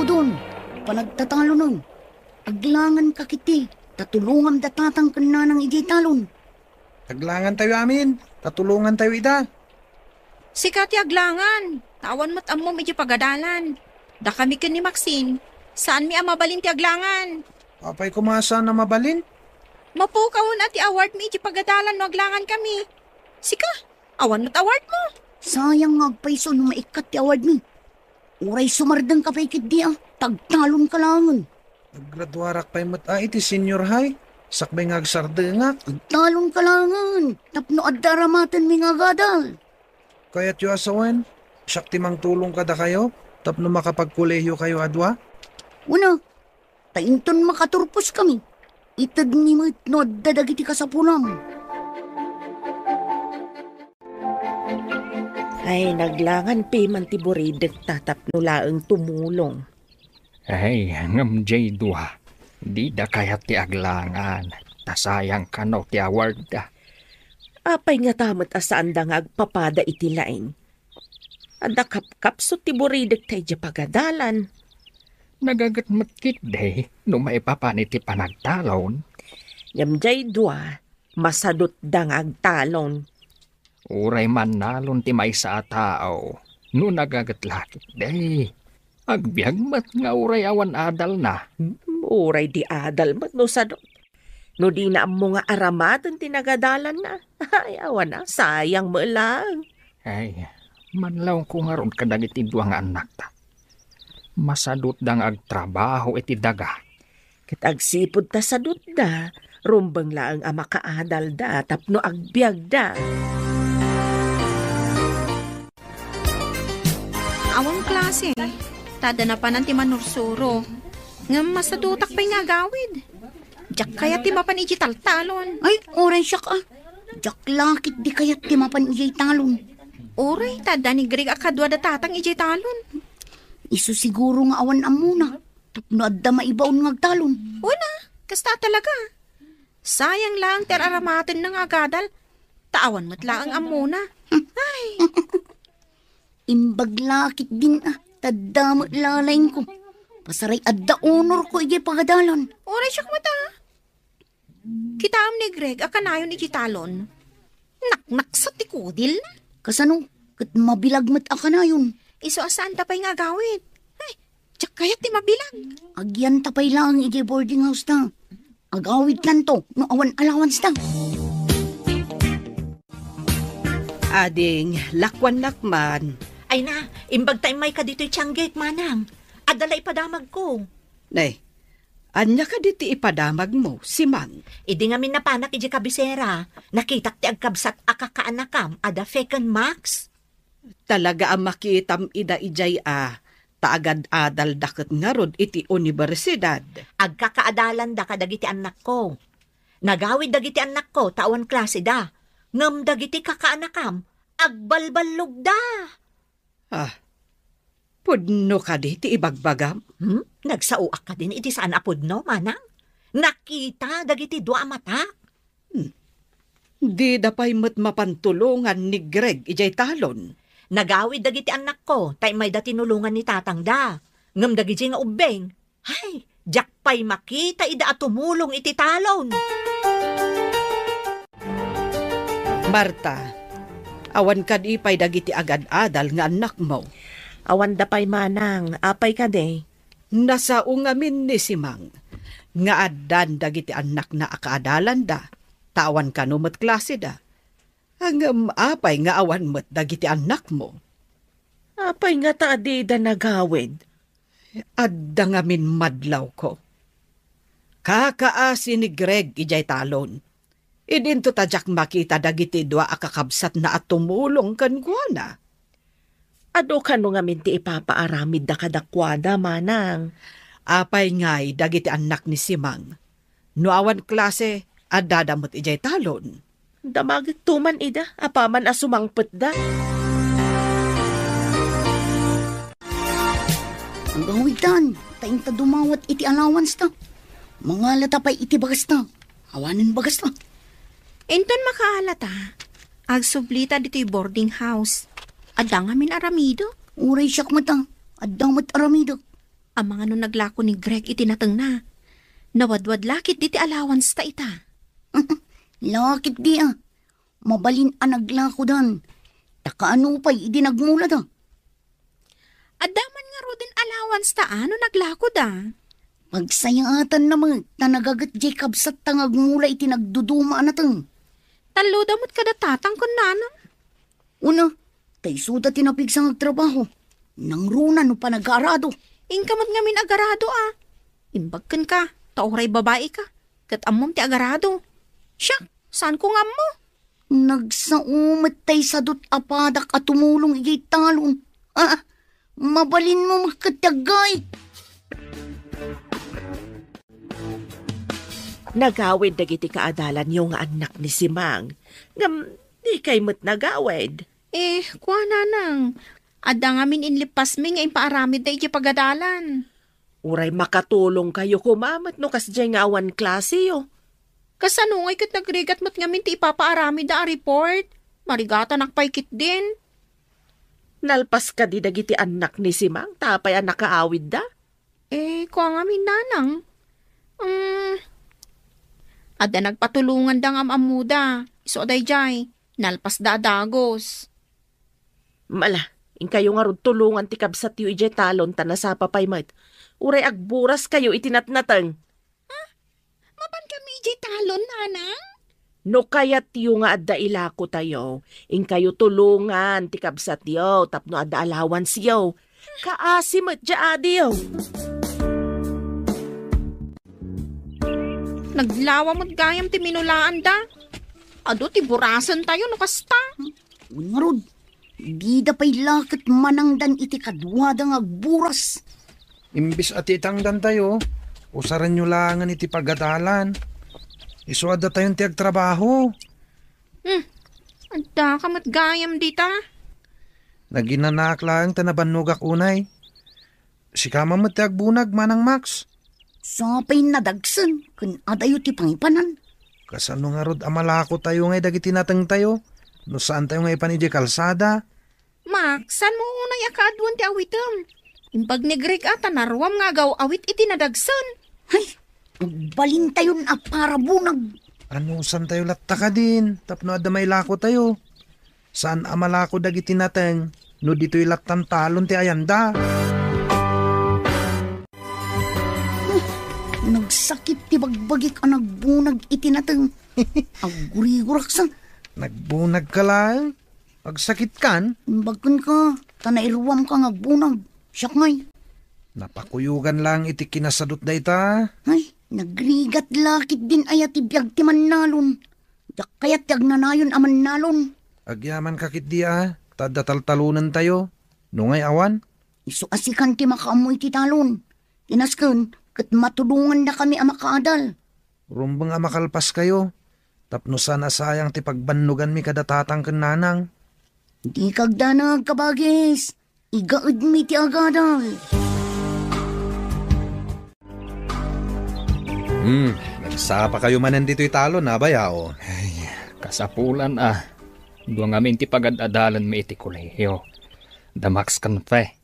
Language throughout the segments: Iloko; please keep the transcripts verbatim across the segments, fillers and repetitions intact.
Don, panagtatalonen. Aglanganka ketdi, ta tulongam da tatang ken nanang idiay talon. Aglangantayo amin, ta tulongantayo ida. Sika ti aglangan, ta awan met ammom idiay pagadalan. Dakami ken ni Maxine, saanmi a mabalin ti aglangan. Apay koma a saan a mabalin? Mapukawen a ti awardmi idiay pagadalan no aglangankami. Sika, awan met awardmo. Sayang nga agpayso no maikkat ti awardmi. Uray sumardengka pay ketdi a, ta agtalonka laengen. Aggraduarak pay met a iti senior high, sakbay nga agsardengak. Agtalonka laengen, tapno adda aramatenmi nga agadal. Kayatyo a sawen, siak ti mangtulong kadakayo, tapno makapagkolehiokayo a dua? Wen a, ta inton makaturposkami, itedmi met no adda dagiti kasapulam. Ay, naglangan piman ti buridekta tapno laeng tumulong. Ay, ngem diay dua, dida kayat ti aglangan, ta sayang kano ti awardda. Apay ngata met a saanda nga agpapada iti laing? Adda kapkapsut ti buridekta idiay pagadalan. Nagaget met ketdi no maipapan iti panagtalon. Ngem diay dua, masadutda nga agtalon. Uray mannalon ti maysa a tao, no nagaget la ketdi. Agbiag met nga uray awan adalna. Hmm, uray di adal met no sadut. No dina ammo nga aramaten ti nagadalanna. Ay, awan a, sayang met laeng. Ay, manlawko ngarud kadagiti dua nga annakta. Masadutda nga agtrabaho iti daga. Ket agsipud ta sadutda, rumbeng laeng a makaadalda tapno agbiagda. Awan klase, ta adda napanan ti manursuro. Ngem masadutak pay nga agawid. Diak kayat ti mapan idiay taltalon. Ay, uray siak a. Diak la ketdi kayat ti mapan idiay talon. Uray, ta adda ni Greg a kadua da tatang idiay talon. Isu siguro nga awan ammona. Tapno adda maibaon nga agtalon. Wen a, kasta talaga. Sayang laeng ti ar-aramatenna nga agadal, ta awan met laeng ammona. Ay. Imbag la ketdin a, ta adda met la laingko. Pasaray adda honorko idiay pagadalan. Uray siak met a. Kitaem ni Greg a kanayon idiay talon. Naknaksa ti kudilna. Kasano? Ket mabilag met a kanayon. Isu a saanta pay nga agawid. Ay, diak kayat ti mabilag. Agyanta pay laeng idiay boarding house ta. Agawidkanto no awan allowance ta. Ading, lakuannak man. Ay na, imbagta immayka ditoy tianggek, manang. Adda la ipadamagko. Nay, ania kadi ti ipadamagmo, Simang? Idi ngamin napanak idiay kabisera, nakitak ti agkabsat a kakaanakam a da Fecund Max. Talaga a makitam ida idiay a, ta agad-adalda ket ngarud iti universidad. Agkakaadalanda kadagiti annakko. Nagawid dagiti annakko ta awan klaseda, ngem dagiti kakaanakam, agbalballogda. Ah, pudno kadi ti ibagbagam? Hmm? Nagsaoak kadin iti saan a pudno, manang? Nakita dagiti dua a matak. Hmm. Dida pay met mapan tulongan ni Greg idiay talon. Nagawid dagiti annakko, ta immayda tinulongan ni tatangda. Ngem dagiti nga ubbing, ay, diak pay makita ida a tumulong iti talon. Marta, awan kadi pay dagiti agad-adal nga annakmo? Awanda pay manang, apay kadi? Nasao ngamin ni Simang nga addan dagiti annakna a kaadalanda, ta awan kano met klaseda. Ngem apay nga awan met dagiti annakmo? Apay ngata a dida nagawid? Adda ngamin madlawko. Kakaasi ni Greg idiay talon. Idinto ta diak makita dagiti dua a kakabsatna a tumulong kenkuana. Adu kano ngamin ti ipapaaramidda kadakuada, manang? Apay ngay dagiti annak ni Simang? No awan klase, addada met idiay talon. Damagekto man ida, apaman a sumangpetda. Agawidtan, ta inta dumawat iti allowance ta. Mangalata pay iti bagasta. Awanen bagasta. Inton makaalata, agsublita ditoy boarding house. Adda ngamin aramidek? Uray siak met a, adda met aramidek. Amangan no naglako ni Greg iti natengna. Nawadwad la ketdi ti allowance ta ita. Lakit di a. Mabalin a naglakodan. Ta kaano pay idi nagmulada? Adda man ngaruden allowance ta a no naglakoda. Pagsayaatan na met ta nagaget jay kabsat ta nga agmula iti nagduduma a nateng. Talloda met kada tatang ken nanang. Una, ta isuda ti napigsa nga agtrabaho. Nangruna no panagaarado. Inka met ngamin agarado a. Imbag kenka, ta uray babai ka, ket ammom ti agarado. Siak, saan ko nga ammo? Nagsao met tay sadut a padak a tumulong idiay talon. Ah, mabalinmo met ket ti aggaik. Nagawid dagiti kaadalanyo nga annak ni Simang. Ngem, dikay met nagawid. Eh, kuana nang, adda ngamin inlippasmi nga impaaramidda iti pagadalan. Uray makatulongkayo koma met no kasdiay nga awan klaseyo. Kasano ngay ket nagrigat met ngamin ti ipapaaramidda a report? Marigatanak pay ketdin. Nalpas kadi dagiti annak ni Simang ta apay a nakaawidda? Eh, kua ngamin nanang. Mm, adda nagpatulonganda nga am-ammoda. Isu a daydiay, nalpasda a dagus. Mala, inkayo ngarud tulongan ti kabsatyo idiay talon ta nasapa pay met. Uray agburas kayo iti natnateng. Ha? Mapan kami idiay talon, nanang? No kayatyo nga adda ilako tayo, inkayo tulongan ti kabsatyo tapno adda allowance yo. Kaasi met diay adiyo. Naglawa met gayam ti minulaanda. Adu ti burasen tayo no kasta. Wen ngarud, dida pay la ket manangdan iti kaduada nga agburas. Imbes a ti itangdan tayo, usaranyo laengen iti pagadalan. Isu adda tayon ti agtrabaho. Hmm, adda ka met gayam dita. Naginanaak laeng ta nabannogak unay. Sika man met ti agbunag, Manang Max. Sapay nadagsen ken adayo ti pangipanan. Kasano ngarud a malako tayo ngay dagiti nateng tayo? No saan tayo nga ipan idiay kalsada? Max, saan mo unay a kaaduen ti awitem? Imbag ni Greg a ta naruam nga agaw-awit iti nadagsen. Hay, agbalin tayon a parabunag. Anusan tayo latta kadin, tapno adda mailako tayo. Saan a malako dagiti nateng no ditoy lattan talon ti ayanda. Nagsakit ti bagbagik a nagbunag iti nateng. Agguriguraksa. Nagbunag ka laeng? Agsakit kan? Imbag kenka, ta nairuam ka nga agbunag. Siak ngay. Napakuyogan lang iti kinasadut dayta. Ay, nagrigat la ketdin aya ti biag ti mannalon. Diak kayat ti agnanayon a mannalon. Agyaman ka ketdi a, ta adda taltalonen tayo. No ngay awan? Isu a sikan ti makaammo iti talon. Kinasken, ket matulongandakami a makaadal. Rumbeng a makalpas kayo, tapno saan a sayang ti pagbannoganmi kada tatang ken nanang. Dika agdanag, kabagis. Igaedmi ti agadal. Hmm, nagsapa kayo manen ditoy talon, a, bayaw? Ay, kasapulan, a. Dua ngamin ti pagad-adalanmi iti kolehiyo. Da Max ken Fe.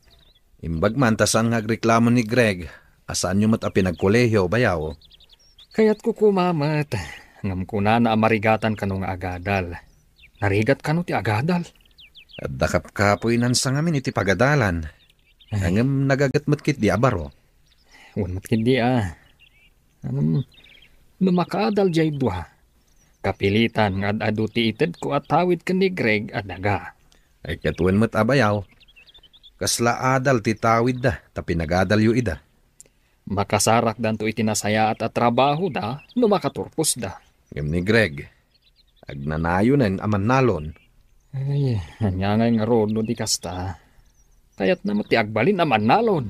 Imbag man ta saan nga agreklamo ni Greg, a saanyo met a pinagkolehiyo, bayaw? Kayatko koma met, ngem kunana a marigatan kano nga agadal. Narigat kano ti agadal? Adda kapkapoy nansa ngamin iti pagadalan. Ay. Ngem nagaget met ketdi a baro. Wen met ketdi a. Ngem, no makaadal jay dua, kapilitan nga ad-adu ti itedko a tawid ken ni Greg a daga. Ay, ket wen met a bayaw. Kasla adal ti tawidda, ta pinagadalyo ida. Makasarakdanto iti nasayaat a trabahoda no makaturposda. Ngem ni Greg, agnanayonen a mannalon. Ay, ania ngay ngarud no di kasta? Kayatna met ti agbalin a mannalon.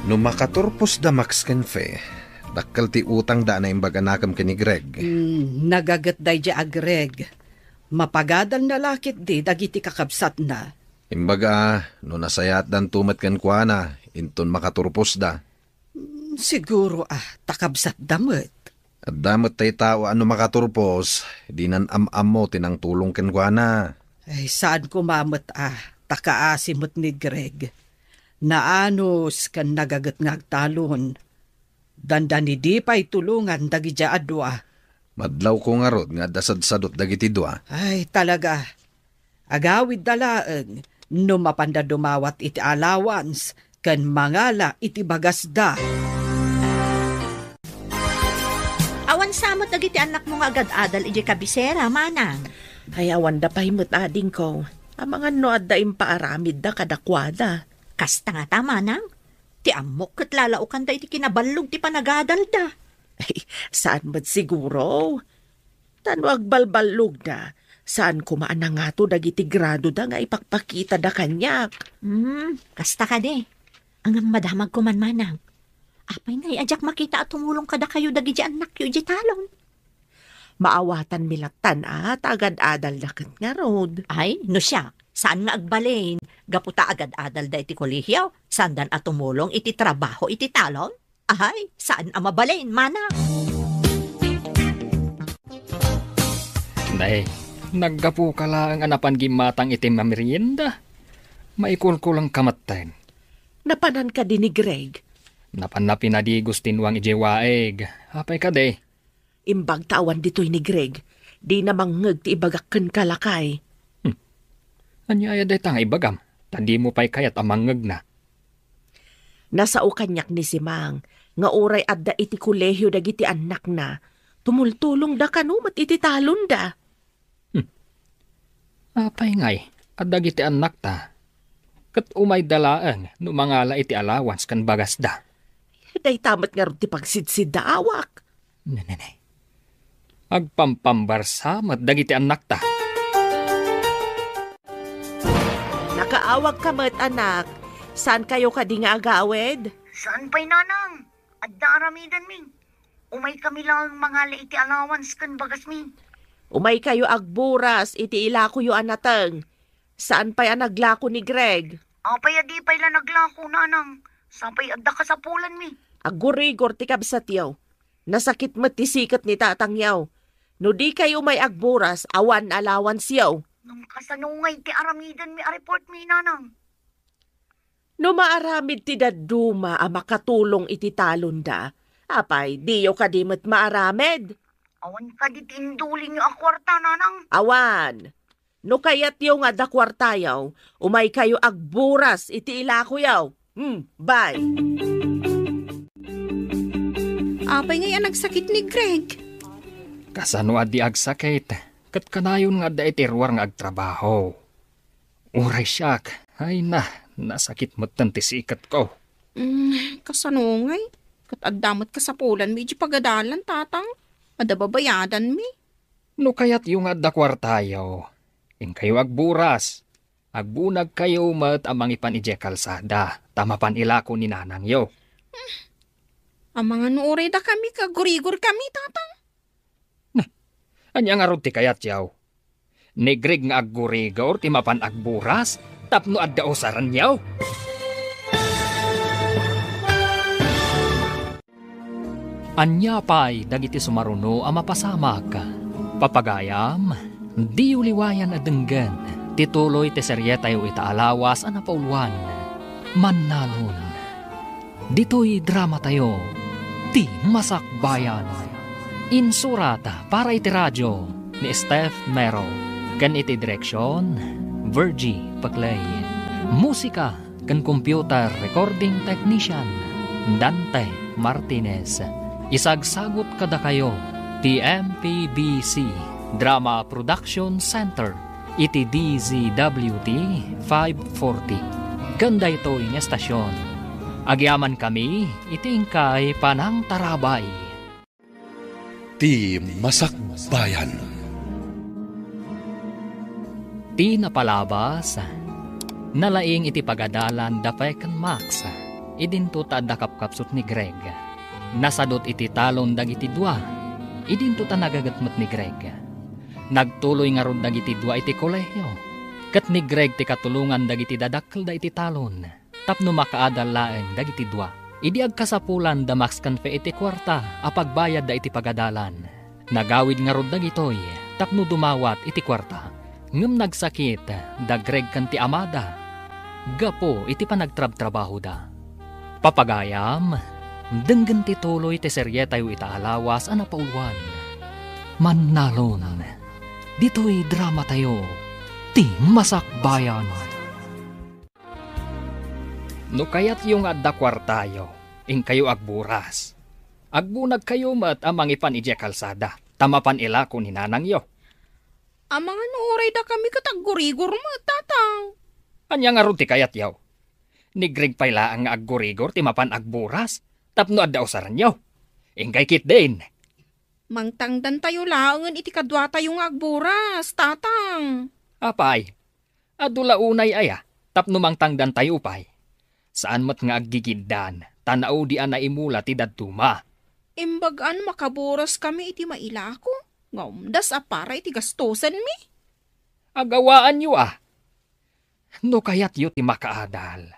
No makaturpos da Max ken Fe, dakkel ti utang da a naimbag a nakem ken ni Greg. Hmm, nagaget daydi a Greg. Mapagadalna la ketdi dagiti kakabsatna. Imbaga, no nasayaatdanto met kenkuana, inton makaturpos da. Hmm, siguro, a, ta kabsatda met. Adda met tay tao a no makaturpos, dinan am-ammo ti nangtulong kenkuana. Ay, saan koma met a. Ta kaasi met ni Greg, naanus ken nagaget nga agtalon. Dandani di pay tulongan dagidiay a dua. Madlawko ngarud nga adda sadsadot dagiti dua. Ay, talaga. Agawidda laeng no mapanda dumawat iti allowance ken mangala iti bagasda. Awan sa met dagiti annakmo nga agad-adal idiay kabisera, manang? Ay, awanda pay met, adingko. Amangan no adda impaaramidda kadakuada. Kasta ngata, manang. Ti ammok ket lalaokanda iti kinaballog ti panagadalda. Ay, saan met siguro? Ta no agbalballogda, saan koma a nangato dagiti gradoda nga ipakpakitada kaniak. Hmm, kasta kadi. Ngem madamagko man, manang. Apay ngay a diak makita a tumulong kadakayo dagiti annakyo idiay talon? Maawatanmi lattan a ta agad-adalda ket ngarud. Ay, no siak, saan nga agbalin. Gapu ta agad-adalda iti kolehio, saandan a tumulong iti trabaho iti talon? Ay, saan a mabalin, manang. Nay, naggapuka laeng a napan gimmatang iti mamerienda. Maikulkulangka metten. Napanan kadi ni Greg? Napanna pinadigos ti nuang idiay waig. Apay kadi? Imbag ta awan ditoy ni Greg. Dina mangngeg ti ibagak kenka, lakay. Hmm. Ania aya dayta nga ibagam? Ta dimo pay kayat a mangngegna. Nasao kaniak ni Simang nga uray adda iti kolehio dagiti annakna, tumultulongda kano met iti talonda. Hmm. Apay ngay, a dagiti annakta, ket umayda laeng no mangala iti allowance ken bagasda. Dayta met ngarud ti pagsidsiddaawak. Nenene. Agpampambarsa met dagiti annakta. Nakaawagka met, anak. Saankayo kadi nga agawid? Saan pay, nanang. Adda aramidenmi. Umaykami laeng mangala iti allowance ken bagasmi. Umaykayo agburas iti ilakoyo a nateng. Saan pay a naglako ni Greg? Apay a di pay la naglako, nanang? Sapay adda kasapulanmi. Aggurigor ti kabsatyo. Nasakit met ti siket ni tatangyo. No dikay umay agburas, awan allowance-yo. Ngem kasano ngay ti aramidenmi a reportmi, nanang? No maaramid ti dadduma a makatulong iti talonda, apay, diyo kadi met maaramid? Awan kadi ti indulinyo a kuarta, nanang? Awan. No kayatyo nga adda kuartayo, umaykayo agburas iti ilakoyo. Hmm, bye. Apay ngay a nagsakit ni Greg? Kasano a di agsakit? Ket kanayon nga adda iti ruar nga agtrabaho. Uray siak, ay na, nasakit metten ti siketko. Mm, kasano ngay? Ket adda met kasapulanmi iti pagadalan, tatang. Adda babayadanmi. No kayatyo nga adda kuartayo, inkayo agburas. Agbunagkayo met a mangipan idiay kalsada, ta mapan ilako ni nanangyo. Amangan no uray dakami, kaggurigorkami, tatang. Na, ania ngarud ti kayatyo? Ni Greg nga aggurigor ti mapan agburas tapno adda usarenyo? Ania pay dagiti sumaruno a mapasamak? Papagayam, diyo liwayan a denggen ti tuloy ti serietayo ita a lawas a napauluan, Mannalon. Ditoy dramatayo, Ti Masakbayan. Insurat para iti radio ni Steph Mero ken iti direksion, Virgie Paclay. Musika ken computer recording technician, Dante Martinez. Isagsagut kadakayo ti M P B C Drama Production Center iti D Z W T five forty. Ken daytoy nga estasion, agyamankami iti inkay panangtarabay. Ti Masakbayan. Ti napalabas, nalaing iti pagadalan da Pek ken Max, idinto ta adda kapkapsut ni Greg. Nasadut iti talon dagiti dua, idinto ta nagaget met ni Greg. Nagtuloy ngarud dagiti dua iti kolehio, ket ni Greg ti katulongan dagiti dadakkelda iti talon. Tapno makaadal laeng dagiti dua. Idi agkasapulan da Max ken Fe iti kuarta a pagbayadda iti pagadalan, nagawid ngarud dagitoy tapno dumawat iti kuarta. Ngem nagsakit da Greg ken ti amada gapu iti panagtrabtrabahoda. Papagayam, denggen ti tuloy ti serietayo ita a lawas a napauluan. Mannalon, ditoy dramatayo, ti Masakbayan. No kayatyo nga adda kuartayo, inkayo agburas. Agbunagkayo met a mangipan idiay kalsada, ta mapan ilako ni nanangyo. Amangan no uray dakami ket aggurigor met, Tatang. Ania ngarud ti kayatyo? Nigreg pay laeng nga aggurigor ti mapan agburas tapno adda usarenyo. Inggay ketdin. Mangtangdantayo laengen iti kaduatayo nga agburas, Tatang. Apay, adu la unay aya tapno mangtangdantayo pay? Saan met nga aggigiddan, ta naudi a naimula ti dadduma. Imbag-an makaburaskami iti mailako nga umdas a para iti gastusenmi. Agawaanyo a. No kayatyo ti makaadal,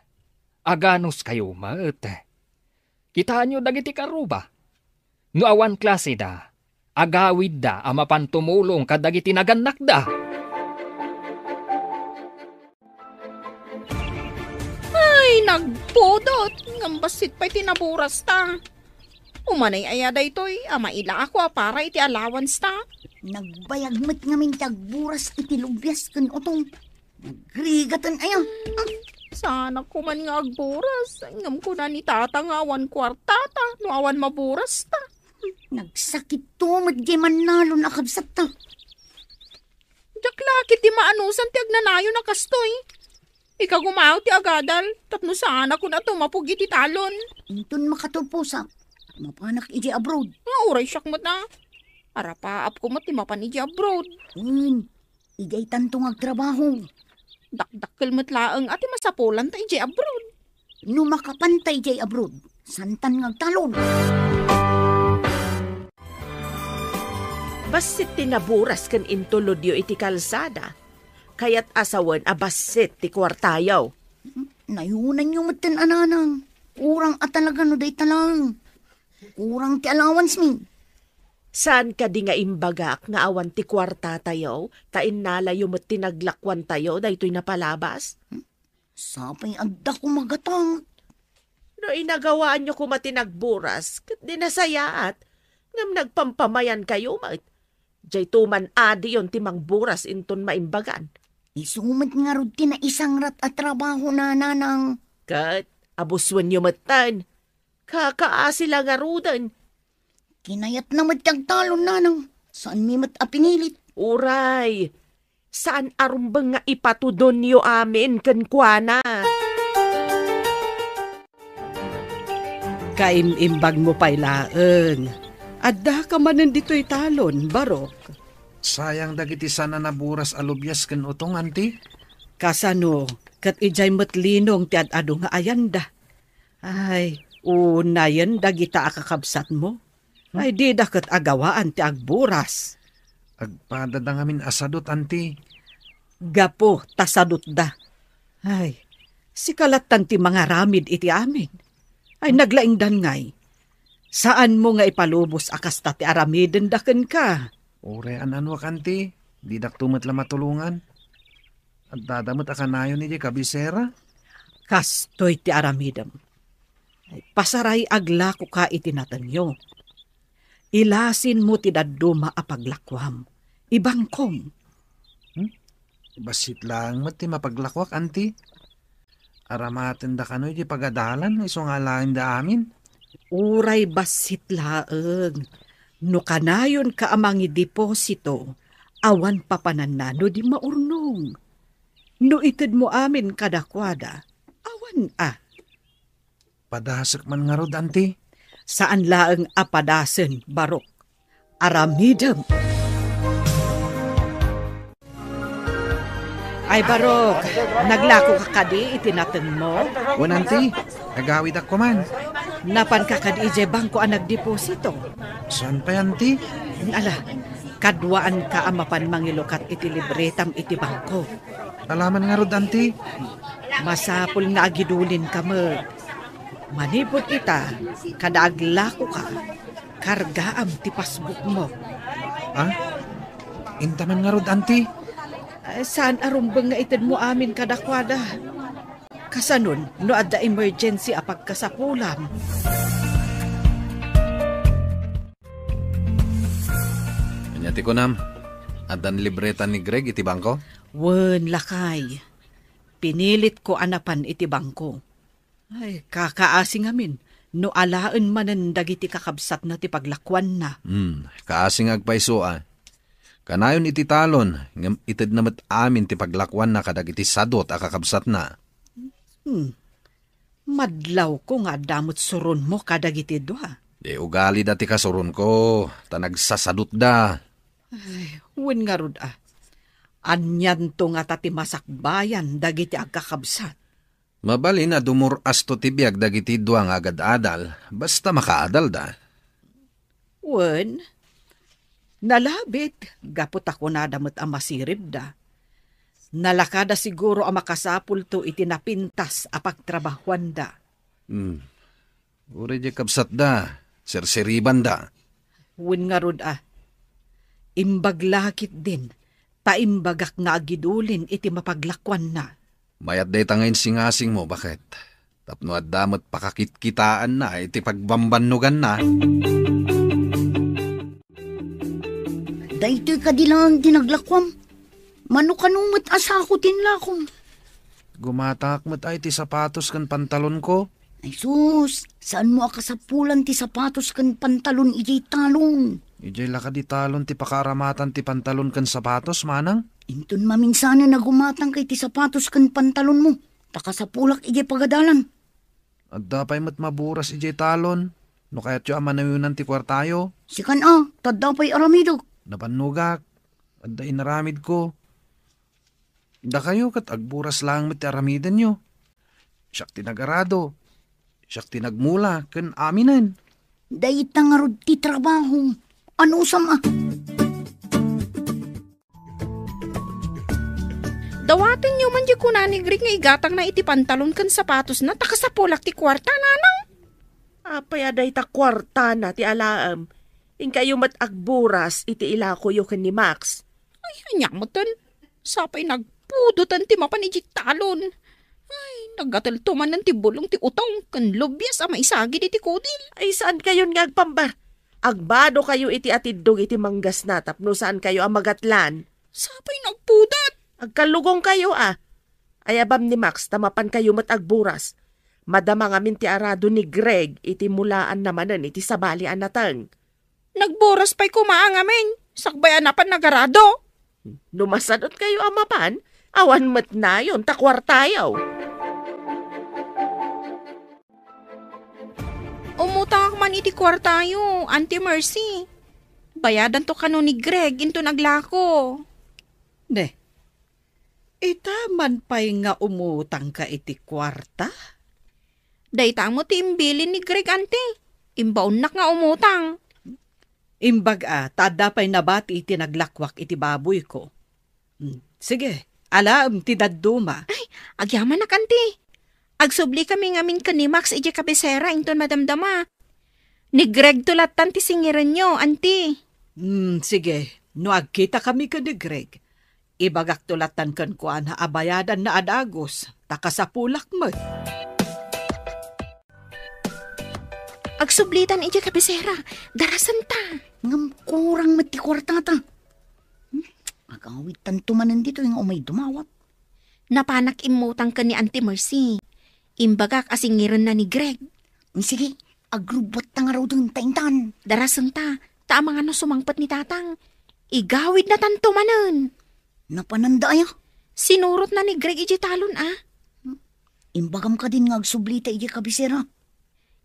aganuskayo met. Kitaenyo dagiti karuba. No awan klaseda, agawidda a mapan tumulong kadagiti nagannakda. Ay, nagpudot! Ngem bassit pay ti naburasta. Umanay aya daytoy a mailako a para iti allowance ta? Nagbayag met ngamin ti agburas iti lubias ken utong. Nagrigaten aya. Ah, saanak man nga agburas. Ngem kuna ni Tata nga awan kuarta ta no awan maburas ta. Nagsakitto met diay mannalon a kabsatta. Diak la ketdi maanusan ti agnanayon a kastoy. Ikagumaw ti agadal, tapno saanak a tumapog iti talon. Inton makatulposak, mapanak idiay abroad. Nga uray siak met a. Arapaapko met ti mapan idiay abroad. Wen, idiay tanto nga agtrabaho. Dakdakkel met laeng a ti masapulanta idiay abroad. No makapanta idiay abroad, santan nga agtalon. Bassit ti naburas ken intulodyo iti kalsada. Kayat a sawen a bassit ti kuartayo. Nayunanyo metten a nanang. Kurang a talaga no dayta laeng. Kurang ti allowance mi. Saan kadi nga imbagak nga awan ti kuartatayo, ta innalayo met ti naglakuantayo daytoy napalabas? Sapay adda koma gatang. No inagawaanyo koma ti nagburas, ket di nasayaat, ngem nagpampamayankayo met. Daytoy man adiyon ti mangburas inton maimbagan. Isu met ngarud ti naisangrat a trabaho na, nanang. Ket abuswenyo metten. Kakaasi la ngaruden. Kinayatna met ti agtalon, nanang. Saanmi met a pinilit. Uray, saan a rumbeng nga ipatudonyo amin kenkuana. Kaim-imbagmo pay laeng. Addaka manen ditoy talon, Barok. Sayang dagiti saan a naburas a lubias ken utong, anti? Kasano, ket idiay met linong ti ad-adu nga ayanda. Ay, unayen dagita a kakabsatmo. Ay, dida ket agawaan ti agburas. Agpadada ngamin a sadut, anti. Gapu ta sadutda. Ay, sika lattan ti mangaramid iti amin. Ay, naglaingdan ngay. Saanmo nga ipalubos a kasta ti aramidenda kenka. Uray an-anuak, anti. Didakto met la matulongan. Addada met a kanayon idiay kabisera. Kastoy ti aramidem. Pasaray aglakoka iti natenyo. Ilasinmo ti dadduma a paglakuam. Ibangkom. Hmm? Bassit laeng met ti mapaglakuak, anti. Aramatenda kano iti pagadalan, isu nga alaenda amin. Uray bassit laeng. No kanayonka a mangideposito, awan papananna no di maurnong. No itedmo amin kadakuada, awan a. Padasek man ngarud, anti? Saan laeng a padasen, Barok. Aramidem. Ay, Barok, naglakoka kadi iti natenmo? Wen, anti, agawidak koman. Napanka kadi idiay bangko a nagdeposito? Saan pay, anti? Ala, kaduaanka a mapan mangilukat iti libretam iti bangko. Alaman ngarud, anti? Masapul nga agidulinka met. Manipud ita, kada aglakoka, kargaam ti passbookmo. Ah? Intaman ngarud, anti? Eh, saan a rumbeng nga itedmo amin kadakuada? Kasanon no adda emergency a pagkasapulam? Ania ti kunam? Addan libreta ni Greg iti bangko? Wen, lakay. Pinilitko a napan iti bangko. Ay, kakaasi ngamin no alaen manen dagiti kakabsatna ti paglakuanna. Hmm, kaasi nga agpayso a. Kanayon iti talon, ngem itedna met amin ti paglakuanna kadagiti sadot a kakabsatna. Hmm. Madlawko nga adda met suronmo kadagiti dua. Di ugalida ti kasuronko, ta nagsasadotda. Ay, wen ngarud a. Anianto ngata ti masakbayan dagiti agkakabsat? Mabalin a dumur-asto ti biag dagiti dua nga agad-adal, basta makaadalda. Wen, nalabit, gapu ta kunada met a masiribda. Nalakada siguro a makasapulto iti napintas a pagtrabahuanda. Hmm. Uray diay kabsatda, sirsiribanda. Wen ngarud a, imbag la ketdin, ta imbagak nga agidulin iti mapaglakuanna. Mayat dayta nga insingasingmo, baket? Tapno adda met pakakitkitaanna iti pagbambannoganna. Daytoy kadi laeng ti naglakuam. Mano kano met a sako ti inlakom? Gumatangak met ay ti sapatos ken pantalonko. Ay sus, saanmo a kasapulan ti sapatos ken pantalon idiay talon? Idiay la kadi talon ti pakaaramatan ti pantalon ken sapatos, manang? Inton maminsanen a gumatangka iti sapatos ken pantalonmo, ta kasapulak idiay pagadalan. Adda pay met maburas idiay talon. No kayatyo a manayonan ti kuartayo. Sikan a, ta adda pay aramidek. Napannogak. Adda inaramidko. Dakayo ket agburas laeng met ti aramidenyo. Siak ti nagarado. Siak ti nagmula ken aminen. Dayta ngarud ti trabahom. Anusam a? Dawatenyo man diay kuna ni Greg nga igatangna iti pantalon ken sapatosna ta kasapulak ti kuarta, nanang. Apay a dayta kuartana ti alaem? Inkayo met agburas iti ilakoyo ken ni Max. Ay, ania meten? Sapay nagpudotan ti mapan idiay talon. Ay, nagatelto manen ti bulong ti utong ken lubias a maisagid iti kudil. Ay, saankayon nga agpambar? Agbadokayo iti atiddog iti manggasna tapno saankayo a magatlan. Sapay nagpudat. Agkallugongkayo a. Ayabam ni Max ta mapankayo met agburas. Madama ngamin ti arado ni Greg iti mulaanna manen iti sabali a nateng. Nagburas pay koma a ngamin, sakbay a napan nagarado. No masadutkayo a mapan, awan met nayon ta kuartayo. Umutangak man iti kuartayo, Auntie Mercy. Bayadanto kano ni Greg inton aglako. Ne, ita man pay nga umutangka iti kuarta? Dayta met ti imbilin ni Greg, Auntie. Imbaonnak nga umutang. Imbag a, ta adda pay nabati ti naglakuak iti baboyko. Hmm, sige, alaem ti dadduma. Ay, agyamanak, Auntie. Agsublikami ngamin ken ni Max idiay kabisera inton madamdama. Ni Greg to lattan ti singirenyo, Auntie. Hmm, sige. No agkitakami ken ni Greg, ibagakto lattan kenkuana a bayadanna a dagus, ta kasapulak met. Agsublitan idiay kabisera, darasenta. Ngem kurang met ti kuartata. Hmm? Agawidtanto manen ditoy nga umay dumawat. Napanak immutang ken ni Auntie Mercy. Imbagak a singirenna ni Greg. Sige, agrubbuatta ngaruden ta intan. Darasenta, ta amangan no sumangpet ni Tatang. Igawidnatanto manen. Napananda aya? Sinurotna ni Greg idiay talon a. Imbagam kadin nga agsublita idiay kabisera.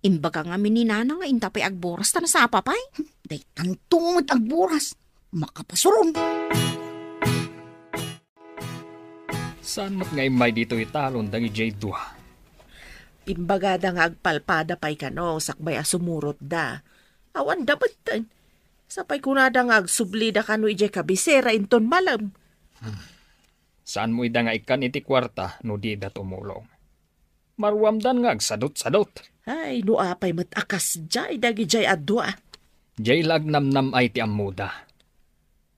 Imbaga ngamin ni Nana nga inta pay agburas ta nasapa pay. Daytanto met agburas. Makapasuron. Saan met nga immay ditoy talon dagidiay dua? Imbagada nga agpalpada pay kano sakbay a sumurotda. Awan da metten. Sapay kunada nga agsublida kano idiay kabisera inton malem. Saanmo ida nga ikkan iti kuarta no dida tumulong? Maruamdan nga agsadutsadot. Ay, no apay met a kasdiay dagidiay a dua. Diay la agnamnam-ay ti ammoda.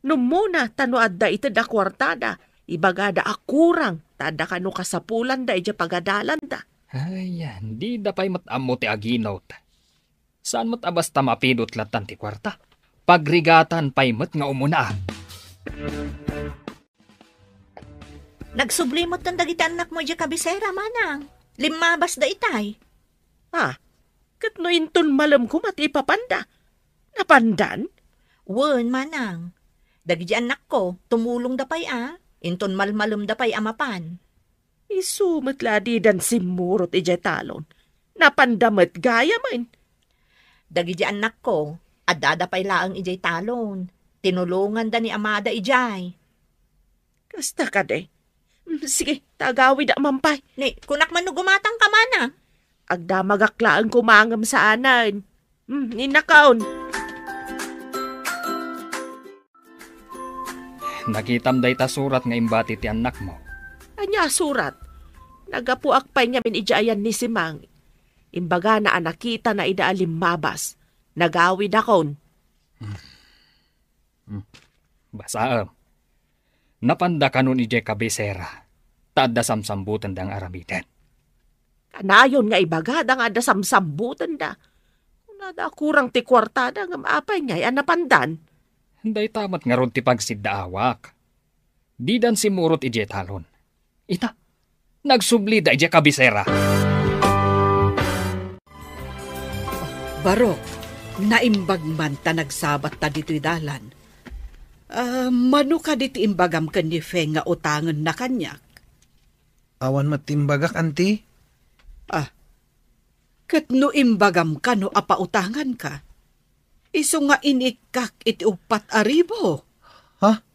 Nummona, ta no adda ited a kuartada, ibagada a kurang, Adda kano kasapulanda idiay pagadalanda. Ay, dida pay met ammo ti aginot. Saan met a basta mapidot lattan ti kuarta. Pagrigatan pay met nga umuna. Nagsubli met kan dagiti annakmo idiay kabisera, manang. Limmabasda itay. Ah, ket no inton malem koma ti ipapanda, napandan? Wen, manang. Dagiti annakko, tumulongda pay a. Inton malmalemda pay a mapan. Isu met la a didan simmurot idiay talon. Napanda met gayamen. Dagiti annakko, addada pay laeng idiay talon. Tinulonganda ni amada idiay. Kasta kadi. Mm, sige, ta agawida man pay. Ni, kunak man no gumatangka, manang. Agdamagak laeng koma ngem saanen. Mm, innakon. Nakitam dayta surat nga imbati ti annakmo. Ania a surat? Naggapuak pay ngamin idiay ayan ni Simang. Imbagana a nakitana ida a limmabas. Nagawidakon. Hmm. Basaem. Napanda kanon idiay kabisera, ta adda samsambutenda nga aramiden. Kanayon nga ibagada nga adda samsambutenda. Kunada a kurang ti kuartada ngem apay ngay a napandan? Dayta met ngarud ti pagsiddaawak. Didan simmurot idiay talon. Ita, nagsublida idiay kabisera. Barok, naimbag man ta nagsabatta ditoy dalan. Ah, mano kadi ti imbagam ken ni Fe nga utangenna kaniak? Awan met ti imbagak, anti. Ah, ket no imbagam kano a pautanganka, isu nga inikkak iti uppat a ribu. Ha?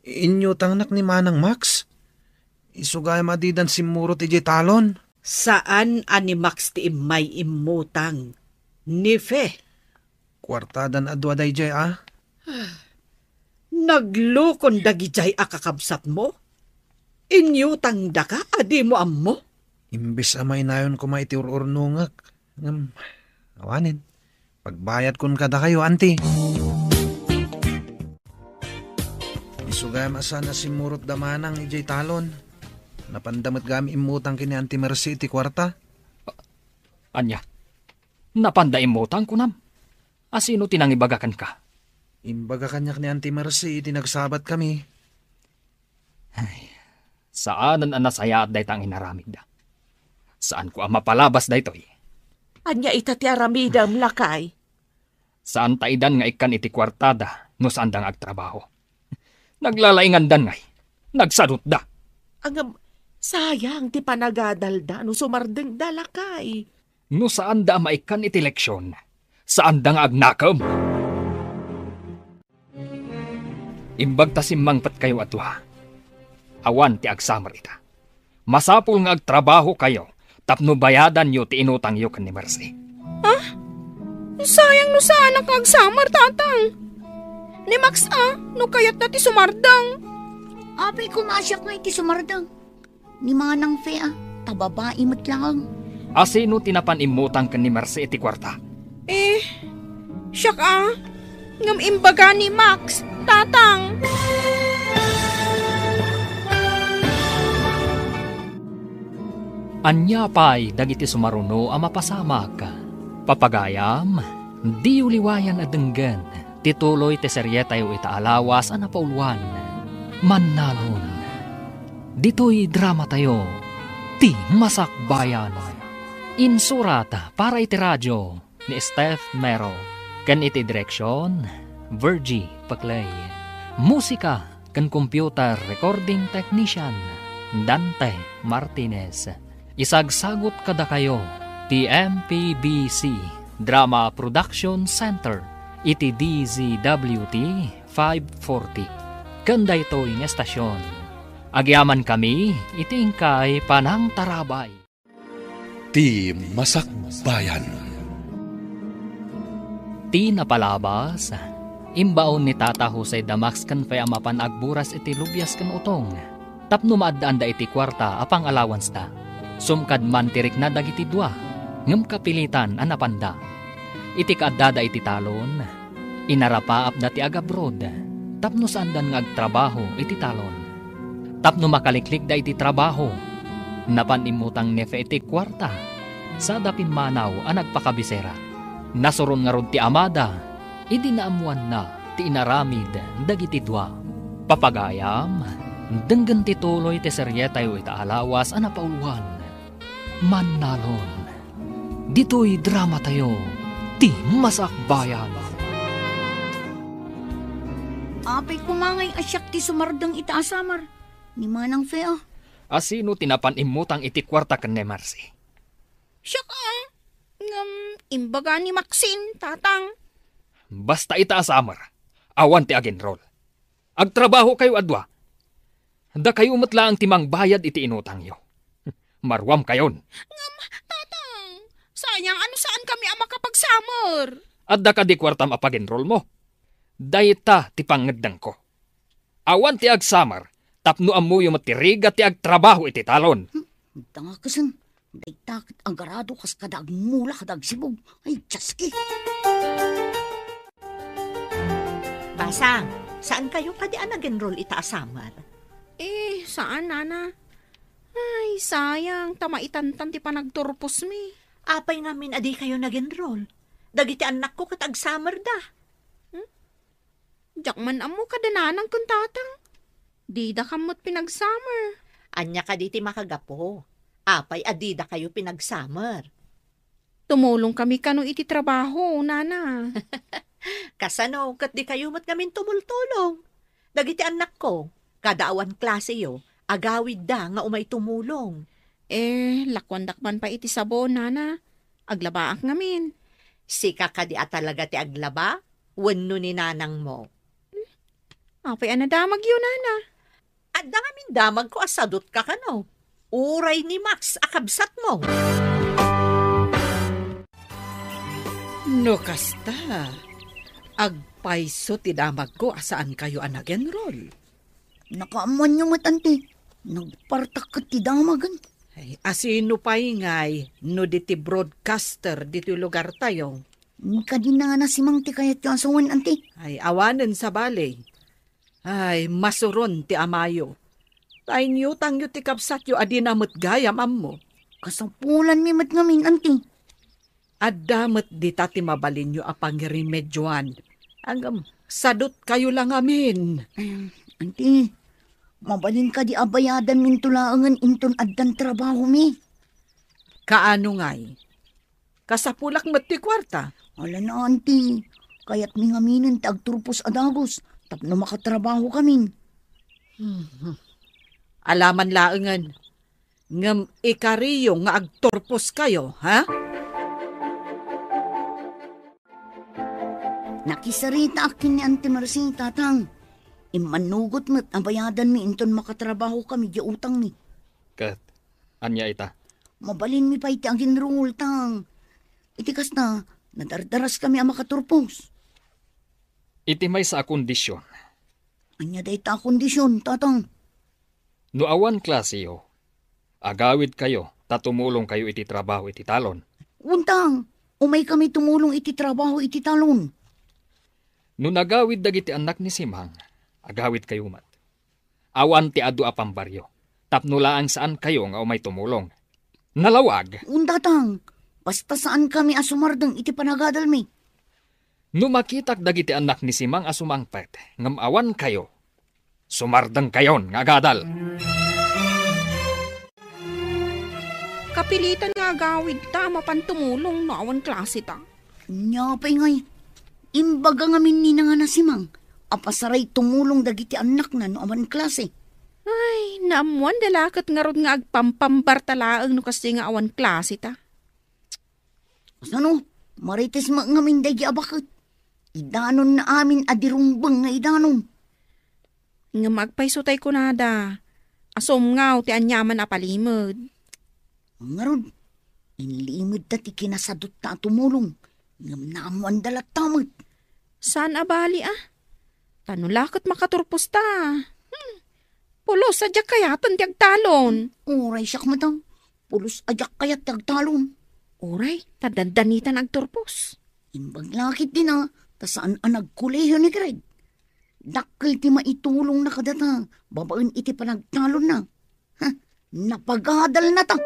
Inyutangnak ni Manang Max? Isu gayam a didan simmurot idiay talon. Saan a ni Max ti immay immutang. Ni Fe. Kuartadan a dua daydiay, a? Naglukon dagidiay a kakabsatmo? Inyutangdaka a dimo ammo? Imbes a mainayon koma iti ur-urnongek, ngem awanen, pagbayadkon kadakayo, anti. Isu gayam a saan a simmurot da Manang idiay talon. Napanda met gayam immutang ken ni Anti Mercy iti kuarta. Ania? Napanda immutang, kunam? A sino ti nangibaga kenka? Imbaga kaniak ni Anti Mercy iti nagsabatkami. Ay, saanen a nasayaat dayta nga inaramidda. Saanko a mapalabas daytoy. Ania ita ti aramidem, lakay? Saan ta idan nga ikkan iti kuartada no saanda nga agtrabaho. Naglalaingandan ngay. Nagsadutda. Ngem, sayang ti panagadalda no sumardengda, lakay. No saanda a maikkan iti leksion, saanda nga agnakem. Imbag ta simmangpetkayo a dua. Awan ti agsamer ita. Masapul nga agtrabahokayo tapno bayadanyo ti inutangyo ken ni Mercy. Ah? Sayang no saanak nga agsamer, tatang. Ni Max a, no kayatna ti sumardeng. Apay, koma a siak nga iti sumardeng. Ni Manang Fe a, ta babai met laeng. A sino ti napan immutang ken ni Mercy iti kuarta? Eh, siak a, ngem imbaga ni Max, tatang. Ania pay dagiti sumaruno a mapasamak? Papagayam, diyo liwayan a denggen ti tuloy ti serietayo ita a lawas a napauluan, Mannalon. Ditoy dramatayo, Ti Masakbayan. Insurat para iti radio ni Steph Mero, ken iti direksion, Virgie Peclay. Musika ken computer recording technician, Dante Martinez. Isagsagut kadakayo ti M P B C Drama Production Center iti D Z W T five forty. Ken daytoy nga estasion, agyamankami iti inkay panangtarabay. Ti Masakbayan. Ti napalabas, imbaon ni Tata Jose da Max ken Fe a mapan agburas iti lubias ken utong tapno maaddaanda iti kuarta a pang-allowance-da. Sumkad man ti rikna dagiti dua, ngem kapilitan a napanda. Iti kaaddada iti talon, inarapaapda ti agabrod tapno saandan nga agtrabaho iti talon. Tapno makaliklikda iti trabaho, napan immutang ni Fe iti kuarta, sada pimmanaw a nagpakabisera. Nasuron ngarud ti amada idi naammoanna ti inaramid dagiti dua. Papagayam, denggen ti tuloy ti serietayo ita a lawas a napauluan, Mannalon. Ditoy dramatayo, ti Masakbayan. Apay koma ngay a siak ti sumardeng ita a summer ni Manang Fe a? Asino ti napan immutang iti kuarta ken ni Marcy? Siak a. Ngem, imbaga ni Maxine, tatang. Basta ita a summer, awan ti agenrol. Agtrabahokayo a dua. Dakayo met laeng ti mangbayad iti inutangyo. Maruamkayon. Ngem, tatang, sayang a no saankami a makapag-summer. Adda kadi kuartam a pag-enrollmo? Dayta ti pangngeddengko. Awan ti ag-summer tapno ammoyo met ti rigat ti agtrabaho iti talon. Hmm, dangakesen. Dayta ket agarado kas kada agmula kada agsibug. Ay, Dios ki! Basang, saankayo kadi a nag-enroll ita a summer? Eh, saan, nana? Ay, sayang, ta maitantan ti panagturposmi. Apay ngamin a dikayo nag-enroll? Dagiti annakko ket ag-summer da. Hmm? Diak man ammo kada nanang ken tatang. Dida kamot pinag-summer. Ania kadi ti makagapu? Apay a didakayo pinag-summer? Tumulongkami kano iti trabaho, nana. Kasano ket dikayo met ngamin tumultulong? Dagiti annakko, kada awan klaseyo, agawidda nga umay tumulong. Eh, lakuandak man pay iti sabon, nana. Aglabaak ngamin. Sika kadi a talaga ti aglaba wenno ni nanangmo? Apay a nadamagyo, nana? Adda ngamin damagko a sadutka kano. Uray ni Max a kabsatmo. No kasta, agpayso ti damagko a saankayo a nag-enroll. Nakaammoanyo met, anti. Nagpartak ket ti damagen. Ay, asino pay ngay no di ti broadcaster ditoy lugartayo? Ni kadi nana Simang ti kayatyo a sawen, anti? Ay, awanen sabali. Ay, masuron ti amayo. Ta inyutangyo ti kabsatyo a dina met gayam ammo. Kasapulanmi met ngamin, anti. Adda met dita ti mabalinyo a pangiremedioan. Ngem, sadutkayo la ngamin. Em, anti, mabalin kadi a bayadanminto laengen inton addan trabahomi? Kaano ngay? Kasapulak met ti kuarta. Ala na, anti. Kayatmi ngaminen ti agturpos a dagus tapno makatrabahokamin. Hmm. Alaman laengen. Ngem ikariyo nga agturposkayo, ha? Nakisaritaak ken ni Auntie Mercy, Tatang. Immannugot met a bayadanmi inton makatrabahokami diay utangmi. Ket, ania ita? Mabalinmi pay ti aginruol, Tang. Iti kasta, nadardaraskami a makaturpos. Iti maysa a kondisyon. Ania dayta a kondisyon, Tatang? No awan klaseyo, agawidkayo ta tumulongkayo iti trabaho iti talon. Untang, umaykami tumulong iti trabaho iti talon. No nagawid dagiti annak ni Simang, agawidkayo met. Awan ti adu a pambaryo, tapno laeng saankayo nga umay tumulong. Nalawag. Untatang, basta saankami a sumardeng iti panagadalmi. No makitak dagiti annak ni Simang a sumangpet ngem awankayo, sumardengkayon nga agadal. Kapilitan nga agawidta a mapan tumulong no awan klaseta. Ania pay ngay, imbaga ngamin ni nana Simang a pasaray tumulong dagiti annakna no awan klase. Ay, naammoanda la ket ngarud nga agpampambarta laeng no kasdi nga awan klaseta. Kasano, Marites met ngamin daydi a baket. Idanonna amin a di rumbeng nga idanon. Ngem agpayso tay kunada, asumngaw ti aniaman a palimed. Ngarud, inlimedda ti kinasadutta a tumulong, ngem naammoanda latta met. Saan a bali, a? Ta no la ket makaturposta. Hmm. Pulos a diak kayaten ti agtalon. Uray siak met, a. Pulos a diak kayat ti agtalon. Uray, ta dandanitan agturpos. Imbag la ket dina, ta saan a nagkolehiyo ni Greg. Dakkel ti maitulongna kadata babaen iti panagtalonna. Ha, napagadalnata.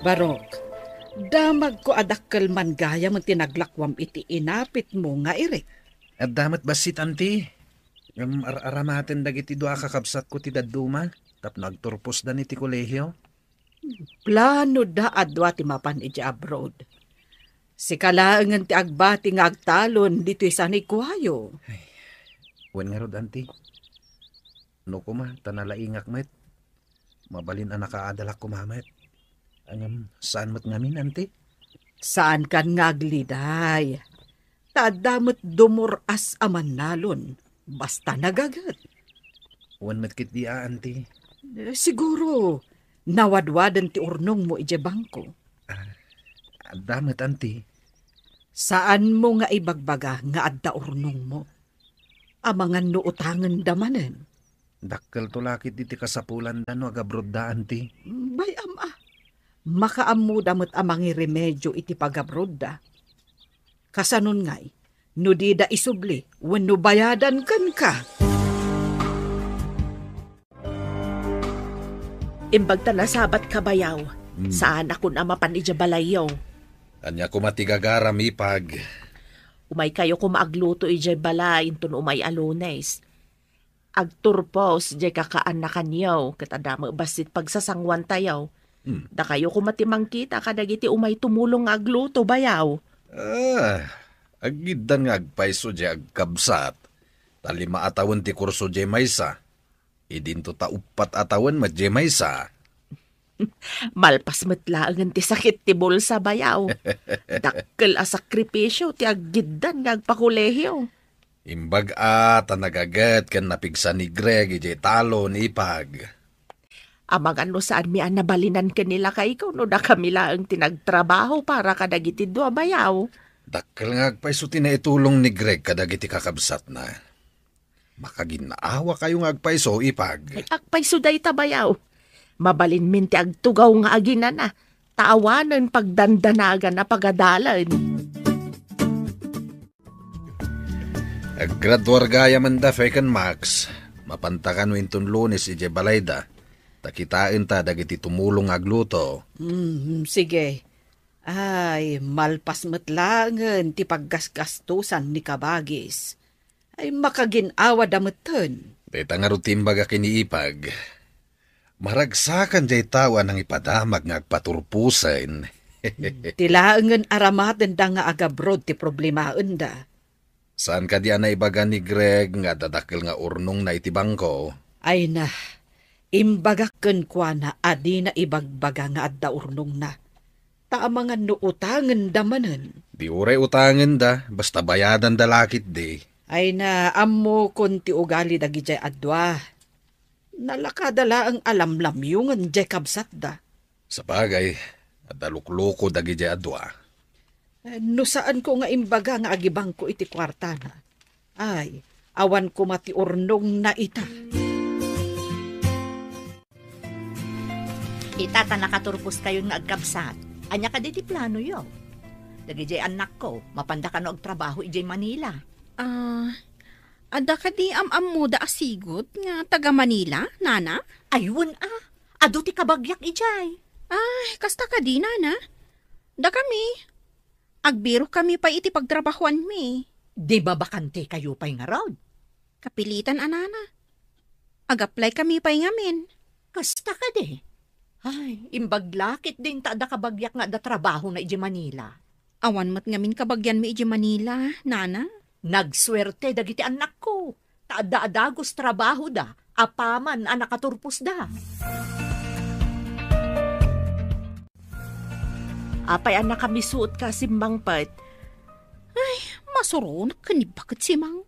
Barok, damagko a dakkel man gayam ti naglakuam iti inapitmo nga irik. Adda met bassit, anti. Ngem ar-aramaten dagiti dua a kakabsatko ti dadduma tapno agturposdan iti kolehio. Planoda a dua ti mapan iti abroad. Sika laengen ti agbati nga agtalon ditoy sanikuayo. Ay, wen ngarud, anti. No koma, ta nalaingak met. Mabalin a nakaadalak koma met. Ngem saan met ngamin, anti? Saankan nga agliday. Ta adda met dumur-as a mannalon, basta nagaget. Wen met ketdi a, anti. Eh, siguro, nawadwaden ti urnongmo idiay bangko. Ah, adda met, anti. Saanmo nga ibagbaga nga adda urnongmo. Amangan no utangenda manen. Dakkelto la ketdi ti kasapulanda no agabrodda, anti. Bay-am a. Makaammoda met a mangiremedio iti pagabrodda. Kasanon ngay, no dida isubli wenno bayadan kenka? Imbag ta nasabatka, bayaw. Hmm. Saanakon a mapan idiay balayyo. Ania koma ti gagaram, Ipag? Umaykayo koma agluto idiay balay inton umay a Lunes. Agturpos diay kakaanakanyo, ket adda met bassit pagsasanguantayo. Hmm. Dakayo koma ti mangkita kadagiti umay tumulong nga agluto, bayaw. Ah, aggiddan nga agpayso diay agkabsat. Ta lima a tawen ti kurso diay maysa. Idinto ta uppat a tawen met diay maysa. Malpas met laengen ti sakit ti bulsa, bayaw. Dakkel a sakripisio ti aggiddan nga agpakolehio. Imbag a ta nagaget ken napigsa ni Greg idiay talon, Ipag. Amangan no saanmi a nabalinan ken ni lakayko no dakami laeng ti nagtrabaho para kadagiti dua, bayaw. Dakkel nga agpayso ti naitulong ni Greg kadagiti kakabsatna. Makagin-awa kayo nga agpayso, Ipag. Ay, agpayso dayta, bayaw. Mabalinmin ti agtugaw nga aginana, ta awanen pagdandanagan a pagadalen. Aggraduar gayam da, Fay ken Max. Mapanta kano inton Lunes idiay balayda. Ta kitaenta dagiti tumulong nga agluto. Mm, sige. Ay, malpas met laengen ti paggasgastosan ni kabagis. Ay, makagin-awada metten. Dayta ngarud ti imbaga ken ni Ipag. Maragsakan diay tao a nangipadamag nga agpaturposen. Ti laengen aramatenda nga agabroad ti problemaenda. Saan kadi a naibaga ni Greg nga adda dakkel nga urnongna iti bangko? Ay na, imbagak kenkuana a dina ibagbaga nga adda urnongna. Ta amangan no utangenda manen. Di uray utangenda, basta bayadanda la ketdi. Ay na, ammokon ti ugali dagidiay a dua. Nalakada laeng a lamlamyongen diay kabsatda. Sabagay, adda lukluko dagidiay a dua. Eh, no saanko nga imbaga nga agibangko iti kuartana, ay, awan koma ti urnongna ita. Ita ta nakaturposkayon nga agkabsat. Ania kadi ti planoyo? Dagidiay annakko, mapanda kano agtrabaho idiay Manila? Ah, adda kadi am-ammoda a sigud nga taga Manila, nana? Ay, wen a. Adu ti kabagiak idiay. Ay, kasta kadi, nana? Dakami, agbirokami pay iti pagtrabahoanmi. Di mabakantekayo pay ngarud? Kapilitan a, nana. Ag-apply kami pay ngamin. Kasta kadi? Ay, imbag la ketdin ta adda kabagiak nga adda trabahona idiay Manila. Awan met ngamin kabagianmi idiay Manila, nana. Nagsuerte dagiti annakko, ta adda a dagus trabahoda apaman a nakaturposda. Apay a nakamisuotka a simmangpet? Ay, masuronak ken ni Baket Simang.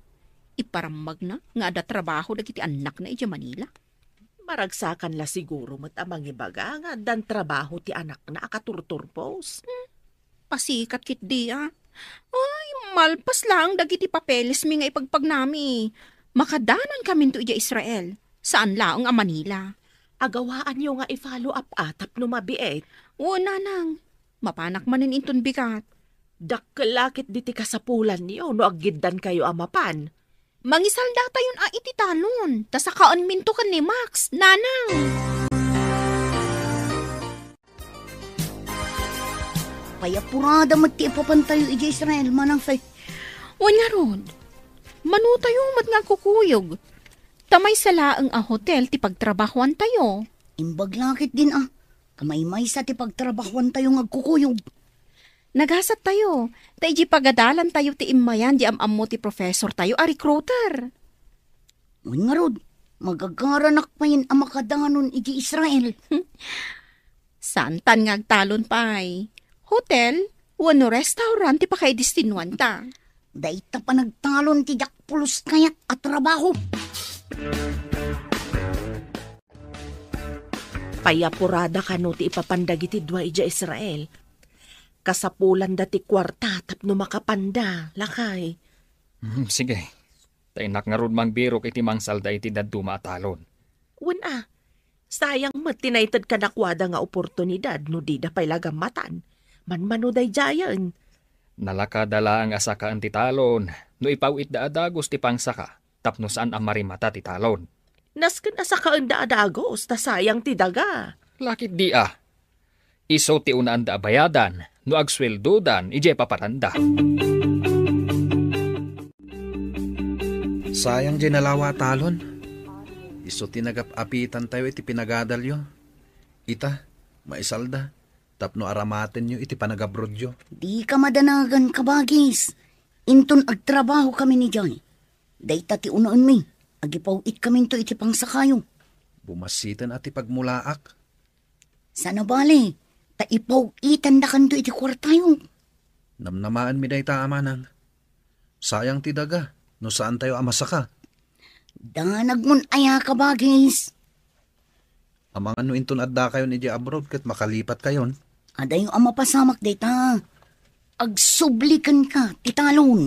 Iparammagna nga adda trabaho dagiti annakna idiay Manila. Maragsakan la siguro met a mangibaga nga addan trabaho ti anakna a katurturpos. Hmm, pasikat ketdi a. Ay, malpas laeng dagiti papelesmi nga ipagpagnami. Makadanankaminto idiay Israel. Saan laeng a Manila. Agawaanyo nga i-follow up a tapno mabiit. Wen, nanang. Mapanak manen inton bigat. Dakkel la ket diti kasapulanyo no aggiddankayo a mapan. Mangisaldatayon a iti talon, ta sakaenminto ken ni Max, nanang. Pay apurada met ti ipapantayo idiay Israel, Manang Fe. Wen ngarud, manotayo met nga agkukuyog. Ta maysa laeng a hotel ti pagtrabahoantayo. Imbag la ketdin a, ta maymaysa ti pagtrabahoantayo nga agkukuyog. Nagasattayo, ta idiay pagadalantayo ti immayan di am-ammo ti professortayo a recruiter. Wen ngarud, magagaranak payen a makadanon idiay Israel. Saantan nga agtalon pay. Hotel wenno restaurant ti pakaidestinuanta. Dayta panagtalon ti diak pulos kayat a trabaho. Pay apurada kano ti ipapan dagiti dua idiay Israel. Kasapulanda ti kuarta tapno makapanda, lakay. Hmm, sige. Ta innak ngarud mangbirok iti mangsalda iti dadduma a talon. Wen a, sayang met ti naited kadakuada nga oportunidad no dida pay la gammatan. Manmano daydiayen. Nalakada laeng a sakaen ti talon no ipaw-itda a dagus ti pangsaka tapno saan a marimata ti talon. Nasken a sakaenda a dagus ta sayang ti daga. Lakit di a. Isu ti unaanda a bayadan no agsueldodan idiay paparanda. Sayang diay nalawa a talon. Isu ti nagap-apitantayo iti pinagadalyo. Ita, maisalda, tapno aramatenyo iti panagabrodyo. Dika madanagan, kabagis. Inton agtrabaho kami ni Jay, dayta ti unaenmi. Agipaw-it kaminto iti pangsakayo. Bumassiten a ti pagmulaak. Saan a bale, ta ipaw-itandakanto iti kuartayo. Namnamaenmi dayta, amanang. Sayang ti daga, no saantayo a masaka. Danagmon aya, kabagis? Amangan no inton addakayon idiay abroad ket makalipatkayon. Adayo a mapasamak dayta. Agsubli kenka ti talon.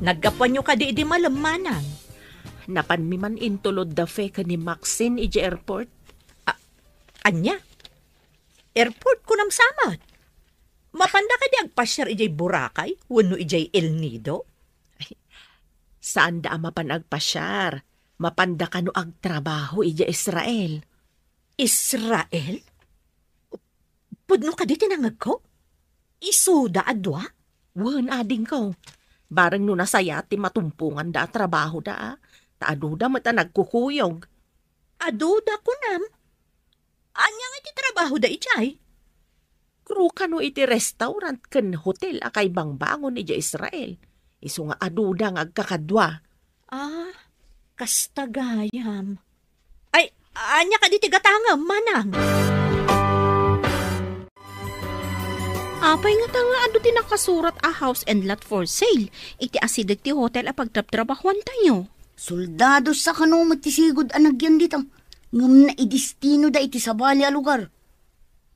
Naggapuanyo kadi idi malem, manang? Napanmi man intulod da Fe ken ni Maxine idiay airport. A-, ania? Airport kunam sa met? Mapanda kadi agpasiar idiay Boracay wenno idiay El Nido? Ay, saanda a mapan agpasiar. Mapanda kano agtrabaho idiay Israel. Israel? Pudno kadi ti nangegko? Isuda a dua? Wen, adingko. Bareng no nasayaat ti matumponganda a trabahoda, a, ta aduda met a nagkukuyog. Aduda, kunam? Ania nga iti trabahoda idiay? Crew kano iti restaurant ken hotel a kaibangbangon idiay Israel. Isu nga aduda nga agkakadua. Ah, kasta gayam. Ay, ania kadi ti gatangem, manang? Apay ngata nga adu ti nakasurat a house and lot for sale iti asideg ti hotel a pagtrabtrabahoantayo? Soldado sa kano met ti sigud a nagyan dita, ngem naidestinoda iti sabali a lugar.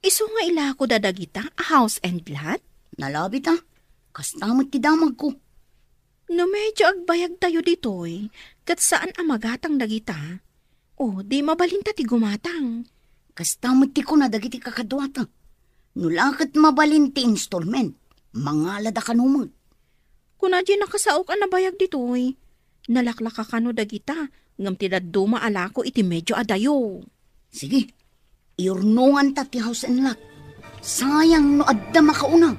Isu nga ilakoda dagita a house and lot? Nalabita, kasta met ti damagko. No medyo agbayagtayo ditoy, ket saan a magatang dagita, o di mabalinta ti gumatang. Kasta met ti kuna dagiti kakaduata. No la ket mabalin ti installment, mangalada kano met. Kuna diay nakasaok a nabayag ditoy, nalaklaka kano dagita, ngem ti dadduma a lako iti medyo adayo. Sige, iurnonganta ti house and lot. Sayang no adda makauna.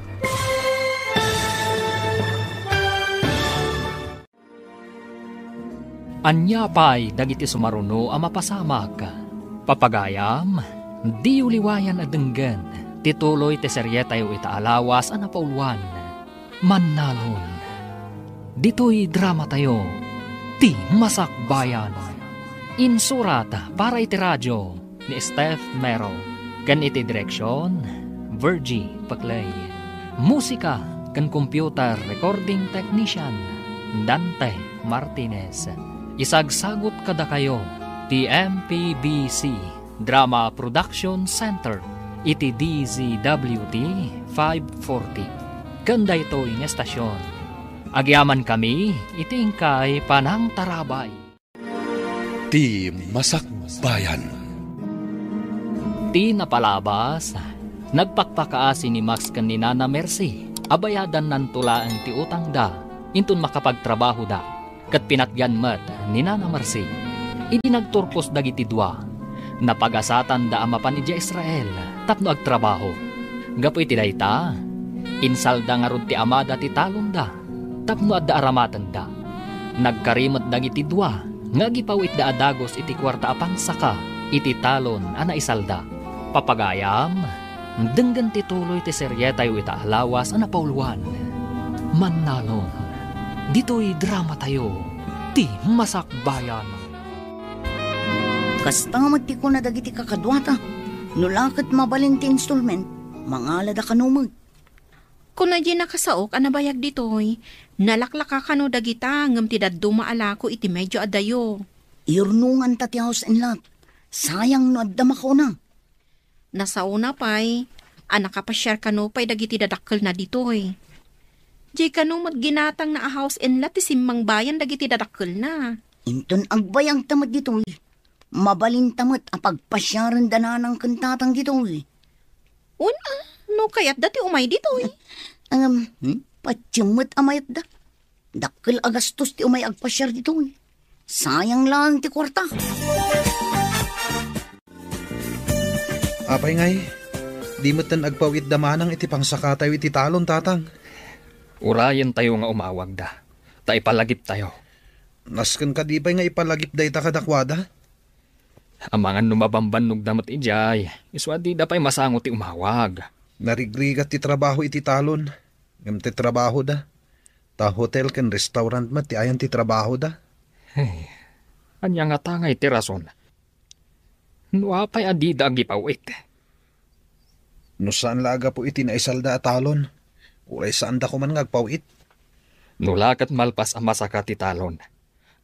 Ania pay dagiti sumaruno a mapasamak? Papagayam, diyo liwayan a denggen ti tuloy ti serietayo ita a lawas a napauluan, Mannalon. Ditoy dramatayo, Ti Masakbayan. Insurat para iti radio ni Steph Mero, ken iti direksyon, Virgie Paclay. Musika ken computer recording technician, Dante Martinez. Isagsagut kadakayo ti M P B C Drama Production Center iti D Z W T five forty. Ken daytoy nga estasion, agyamankami iti inkay panangtarabay. Ti Masakbayan. Ti napalabas, Nagpakpakaasi ni Max ken ni Nana Mercy a bayadannanto laeng ti utangda inton makapagtrabahoda, ket pinatgan met ni Nana Mercy. Idi nagturpos dagiti dua, napagasatanda a mapan idiay Israel tapno agtrabaho. Gapu iti dayta, insalda ngarud ti amada ti talonda tapno adda aramatenda. Nagkari met dagiti dua nga agipaw-itda a dagus iti kuarta a pangsaka iti talon a naisalda. Papagayam, denggen ti tuloy ti serietayo ita a lawas a napauluan. Mannalon, ditoy dramatayo, ti Masakbayan. Kasta met ti kuna dagiti kakaduata, no la ket mabalin ti installment, mangalada kano met. Kuna diay nakasaok a nabayag ditoy, nalaklaka kano dagita ngem ti dadduma a lako iti medio adayo. Iyurnonganta ti house and lot. Sayang no adda makauna. Nasaona pay a nakapasiar kano pay dagiti dadakkelna ditoy. Diay kano met ginatangna a house and lot ti simmangbayan dagiti dadakkelna. Inton agbayagta met ditoy, mabalinta met a pagpasiarenda nanang ken tatang ditoy. Wen a, no kayatda ti umay ditoy. Ngem, hmm? Patiem met a mayatda. Dakkel a gastos ti umay agpasiar ditoy. Sayang laeng ti kuarta. Apay ngay, di metten agpaw-itda manang iti pangsakatayo iti talon, tatang? Urayentayo nga umawagda, ta ipalagiptayo. Nasken kadi pay nga ipalagip dayta kadakuada? Amangan no mabambannogda met idiay, isu a dida pay masango ti umawag. Narigrigat ti trabaho iti talon, ngem ti trabahoda, ta hotel ken restaurant met ti ayan ti trabahoda. Hey, ania ngata ngay ti rason? No apay a dida agipaw-it? No saan la a gapu iti naisalda a talon, uray saanda koman nga agpaw-it. No la ket malpas a masaka ti talon,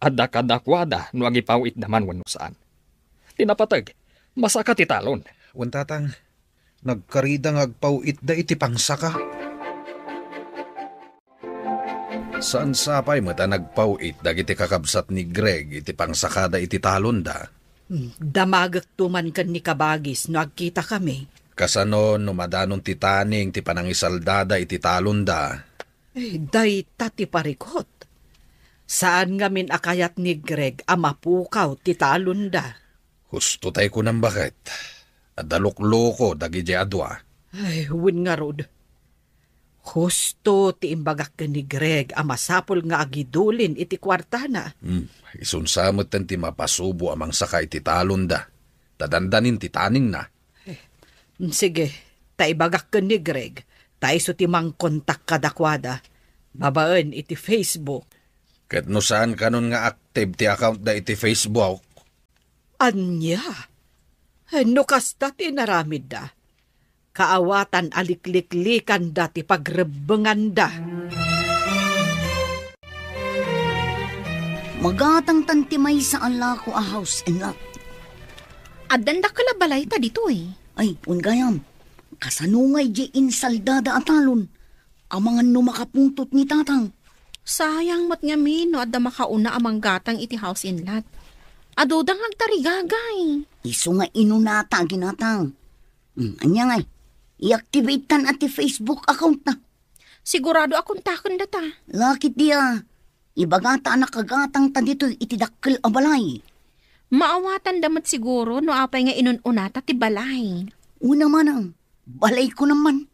adda kadakuada no agipaw-itda man wenno saan. Ti napateg, masaka ti talon. Wen, tatang, nagkarida nga agpaw-itda iti pangsaka. Saan sapay met a nagpaw-it dagiti kakabsat ni Greg iti pangsakada iti talonda? Hmm, damagekto man ken ni Kabagis no agkitakami. Kasano no madanon ti taning ti panangisaldada iti talonda? Eh, dayta ti parikut. Saan ngamin a kayat ni Greg a mapukaw ti talonda. Husto tay kunam, baket. Adda lukloko dagidiay a dua. Ay, wen ngarud. Husto ti imbagak ken ni Greg a masapul nga agidulin iti kuartana. Hmm, isunsa metten ti mapasubo a mangsaka iti talonda, ta dandanin ti taningna. Eh, sige, ta ibagak ken ni Greg, ta isu ti mangkontak kadakuada, babaen iti Facebook. Ket no saan kanon nga active ti accountda iti Facebook? Ania? Eh, no kasta ti inaramidda, kaawatan a likliklikanda ti pagrebbenganda. Magatangtan ti maysa a lako a house and lot. Addan dakkel a balay ta ditoy. Ay, wen gayam. Kasano ngay diay insaldada a talon? Amangan no makapungtot ni tatang. Sayang met ngamin no adda makauna a manggatang iti house and lot. Adudang agtarigagay. Isu nga inunata a ginatang. Hmm, ania ngay? I-activate-tan a ti Facebook account na. Sigurado a kontaken data. Lakit dia. Ibagata a nakagatang ta ditoy iti dakkel a balay. Maawatan da met siguro no apay nga inun-unata ti balay. Una manang, balay ko naman.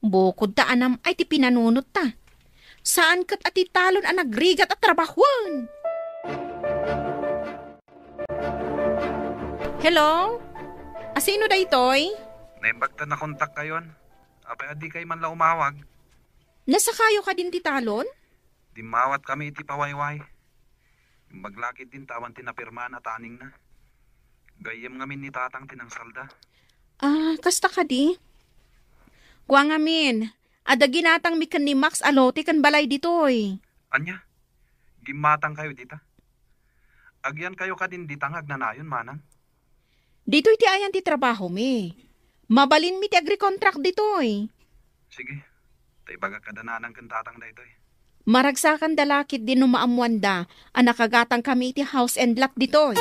Bukod ta anam ay ti pinanunot ta. Saan ket a ti talon a nagrigat a trabahuan. Hello? Asino daytoy? Naimbag ta nakontak kayon. Apay a di kay man la umawag? Nasakayo kadin ti talon? Dimmawat kami iti pawayway. Imbag lakit din ta awan ti napirmaan a taningna. Gayyem ngamin ni tatang ti nangsalda. Ah, kasta kadi? Kua ngamin, adda ginatangmi ken ni Max a lote ken balay ditoy. Ania? Gimmatang kayo dita? Agyan kayo kadin dita nga agnanayon, manang? Ditoy ti ayan ti trabahomi. Mabalinmi ti agrecontract ditoy. Sige. Ta ibagak kada nanang ken tatang daytoy. Maragsakanda lakit din no maammuanda a nakagatangkami iti house and lot ditoy.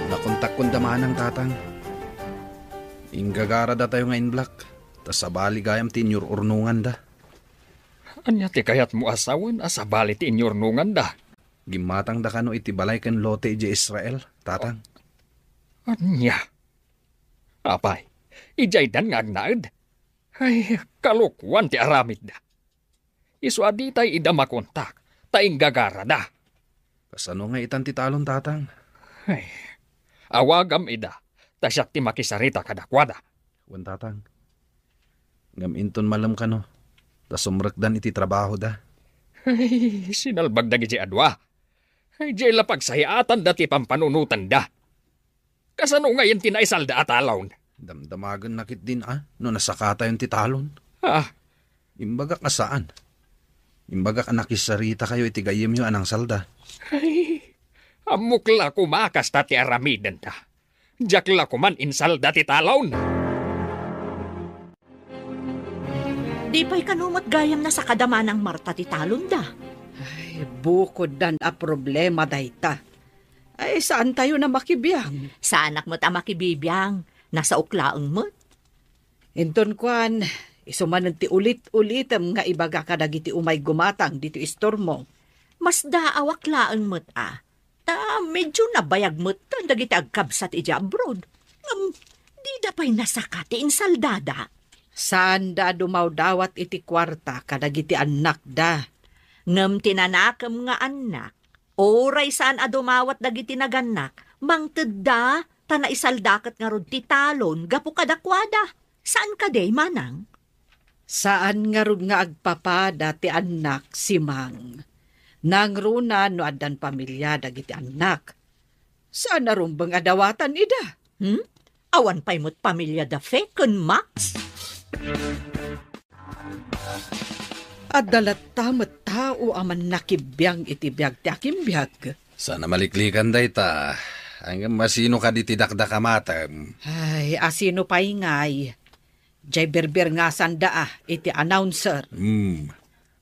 Nakontak Kuan da manang, Tatang. Inggagarada tayo nga inblak, ta sabali gayam ti inyur-urnonganda. Ania ti kayatmo a sawen a sabali ti inyurnonganda? Gimmatangda kano iti balay ken lote idiay Israel, Tatang. Ania? Apay, idiaydan nga agnaed? Ay, kalokuan ti aramidda. Isu a ditay ida makontak, ta inggagarada. Kasano nga itan ti talon, Tatang? Ay, awagam ida, ta siak ti makisarita kadakuada. Wen, Tatang. Ngem inton malem kano, ta sumrekdan iti trabahoda. Ay, sinalbag dagiti a dua. Ay, diay la pagsayaatanda ti pampanunotanda. Kasano ngayen ti naisalda a talon? Damdamagenna ketdin a no nasakatayon ti talon. Ah. Imbagak a saan. Imbagak a nakisarita kayo iti gayyemyo a nangsalda. Ay, ammok la koma a kasta ti aramidenda. Diak la koman insalda ti talon. Di pay kano met gayam nasakada manang Marta ti talonda? Ay, bukoddan a problema dayta. Ay, saan tayo na makibiang? Saanak met a makibibiang. Nasaok laeng met. Inton kuan, isu manen ti ulit-ulitem nga ibaga kadagiti umay gumatang ditoy istormo. Masdaawak laeng met a. Ta medyo nabayag met dagiti agkabsat iti abroad. Ngem, dida pay nasaka ti insaldada. Saanda a dumawdawat iti kuarta kadagiti annakda. Ngem ti nanakem nga annak, uray saan a dumawat dagiti nagannak, mangtedda, ta naisalda ket ngarud ti talon gapu kadakuada. Saan kadi, manang? Saan ngarud nga agpapada ti annak, Simang. Nangruna no addan pamilia dagiti annak. Saan a rumbeng a dawatan ida. Hmm? Awan pay met pamilia da Fe ken Max? Adda latta met tao a mannakibiang iti biag ti akimbiag. Saan a maliklikan dayta. Ngem asino kadi ti dakdakamatem? Ay, asino pay ngay? Jay birbirngasanda a iti announcer. Hmm.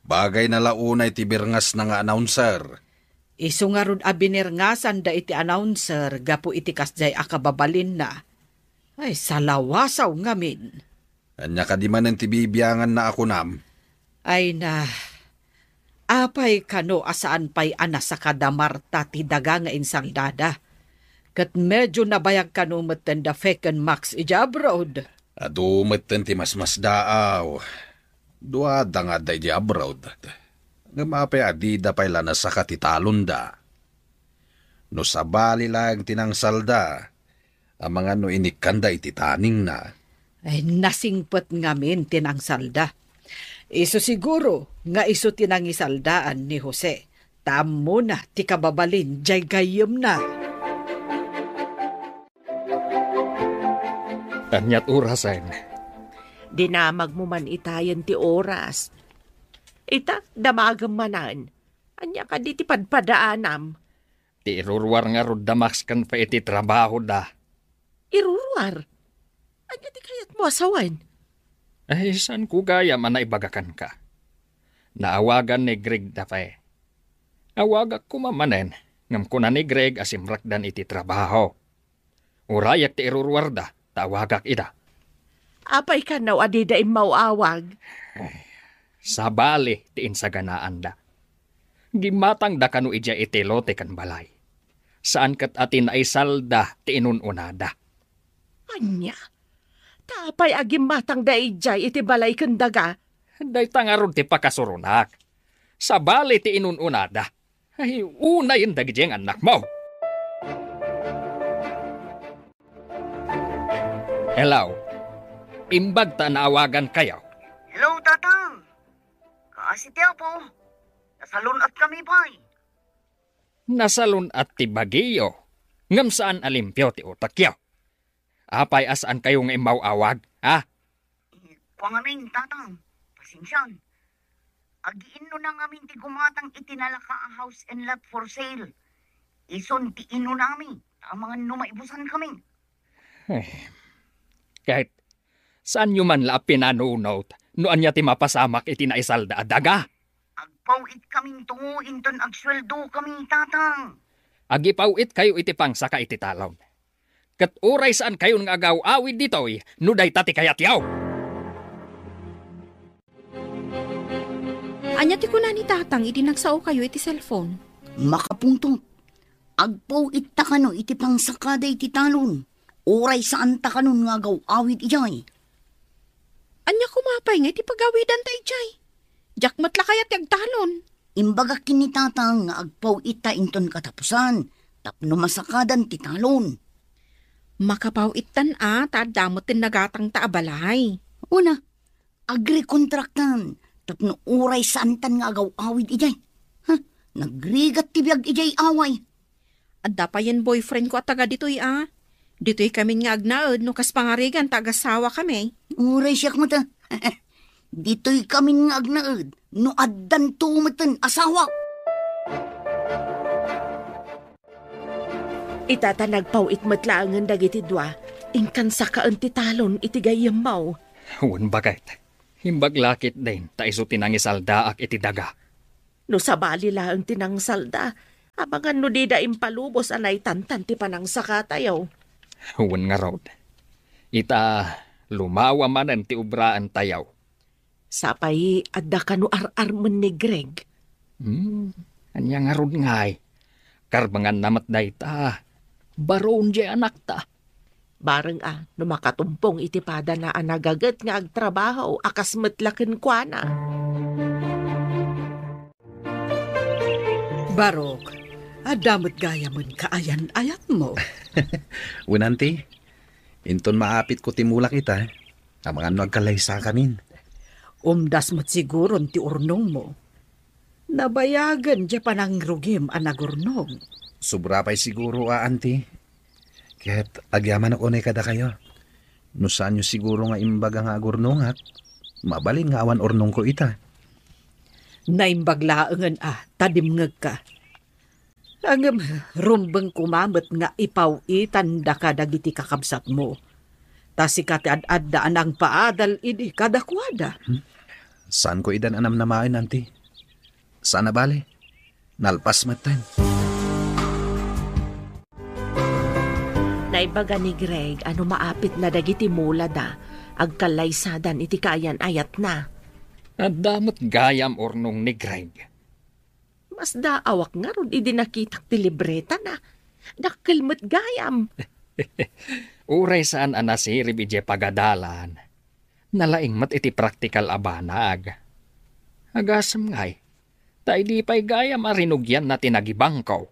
Bagayna la unay ti birngasna nga announcer. Isu ngarud a binirngasanda iti announcer gapu iti kasjay a kababalinna. Ay, salawasaw ngamin. Ania kadi manen ti bibianganna a kunam? Ay na, apay kano a saan pay a nasaka da Marta ti daga nga insaldada? Ket medyo nabayag kano metten da Fe ken Max idiay abroad. Adu metten ti masmasdaaw. Duada nga adda idiay abroad. Ngem apay a dida pay la nasaka ti talonda? No sabali laeng ti nangsalda, amangan no inikkanda iti taningna. Ay, nasingpet ngamin ti nangsalda. Isu siguro nga isu ti nangisaldaan ni Jose. Ta ammona ti kababalin jay gayyemna. Aniat orasen? Dinamagmo man itayen ti oras. Ita, damagem manen. Ania kadi ti padpadaanam? Ti iruruar ngarud da Max ken Fe iti trabahoda. Iruruar? Ania ti kayatmo a sawen? Ay, saanko gayam a naibaga kenka. Naawagan ni Greg da Fe. Awagak koma manen, ngem kuna ni Greg a simrekdan iti trabaho. Urayek ti iruruarda, ta awagak ida. Apay kano a dida immaw-awag? Ay, sabali ti insaganaanda. Gimmatangda kano idiay iti lote ken balay. Saan ket a ti naisalda ti inun-unada. Ania? Ta apay a gimmatangda idiay iti balay ken daga? Dayta ngarud ti pakasuronak. Sabali ti inun-unada. Ay, unayen dagiti nga annakmo. Hello. Imbag ta naawagan kayo. Hello, Tatang. Kaasi ti Apo. Nasalun-at kami pay. Nasalun-at ti bagiyo, ngem saan a limpio ti utekyo. Apay a saan kayo nga immaw-awag, ha? Eh, kua ngamin, Tatang. Pasensian. Agiinnuna ngamin ti gumatang iti nalaka a house and lot for sale. Isun ti innunami, ta amangan no maibusan kami. Eh, ket saanyo man la a pinanunot no ania ti mapasamak iti naisalda a daga? Agpaw-it kamin tungo inton agsueldo kami, Tatang. Agipaw-it kayo iti pangsaka iti talon. Ket uray saankayon nga agaw-awid ditoy no dayta ti kayatyo. Ania ti kuna ni Tatang idi nagsaokayo iti cellphone? Makapungtot. Agpaw-itta kano iti pangsakada iti talon. Uray saanta kanon nga agaw-awid idiay. Ania koma pay nga iti pagawidanta idiay? Diak met la kayat ti agtalon. Imbagak ken ni Tatang nga agpaw-itta inton katapusan, tapno masakadan ti talon. Makapaw-ittan a, ta adda met ti nagatangta a balay. Una, agrekontraktan, tapno uray saantan nga agaw-awid idiay. Ha? Nagrigat ti biag idiay away. Adda payen boyfriend ko a taga ditoy a. Ditoy kamin nga agnaed no kas pangarigan ta agasawakami. Uray siak met a. Ditoy kamin nga agnaed no addanto meten asawak. Ita ta nagpaw-it met laengen dagiti dua, inkan sakaen ti talon iti gayyemmo. Wen baket. Imbag la ketdin ta isu ti nangisaldaak iti daga. No sabali laeng ti nangsalda, amangan no dida impalubos a naitantan ti panangsakatayo. Wen ngarud, ita lumawa manen ti obraentayo. Sapay adda kano ar-armen ni Greg? Hmm, ania ngarud ngay? Karbenganna met dayta. Baron diay anakta. Bareng a, no makatumpong iti padana a nagaget nga agtrabaho a kas met la kenkuana. Barok, adda met gayamen kaayan-ayatmo. Wen, anti, inton maapitko ti mulak ita, amangan no agkallaysakamin. Umdas met siguron ti urnongmo. Nabayagen diay panangrugim a nagurnong. Sobra pay siguro a, anti. Ket agyamanak unay kadakayo. No saanyo siguro nga imbaga nga agurnongak, mabalin nga awan urnongko ita. Naimbag laengen a ta dimngegka. Ngem rumbeng koma met nga ipaw-itandaka dagiti kakabsatmo. Ta sika ti ad-adda a nangpaadal idi kadakuada. Hmm? Saanko idan a namnamaen, anti. Saan a bale. Nalpas metten. Naibaga ni Greg a no maapitna dagiti mulada, agkallaysadan iti kaayan-ayatna. Adda met gayam urnong ni Greg. Masdaawak ngarud idi nakitak ti libretana. Dakkel met gayam. Uray saan a nasirib idiay pagadalan, nalaing met iti praktikal a banag. Agasem ngay, ta idi pay gayam a rinugianna ti nagibangko.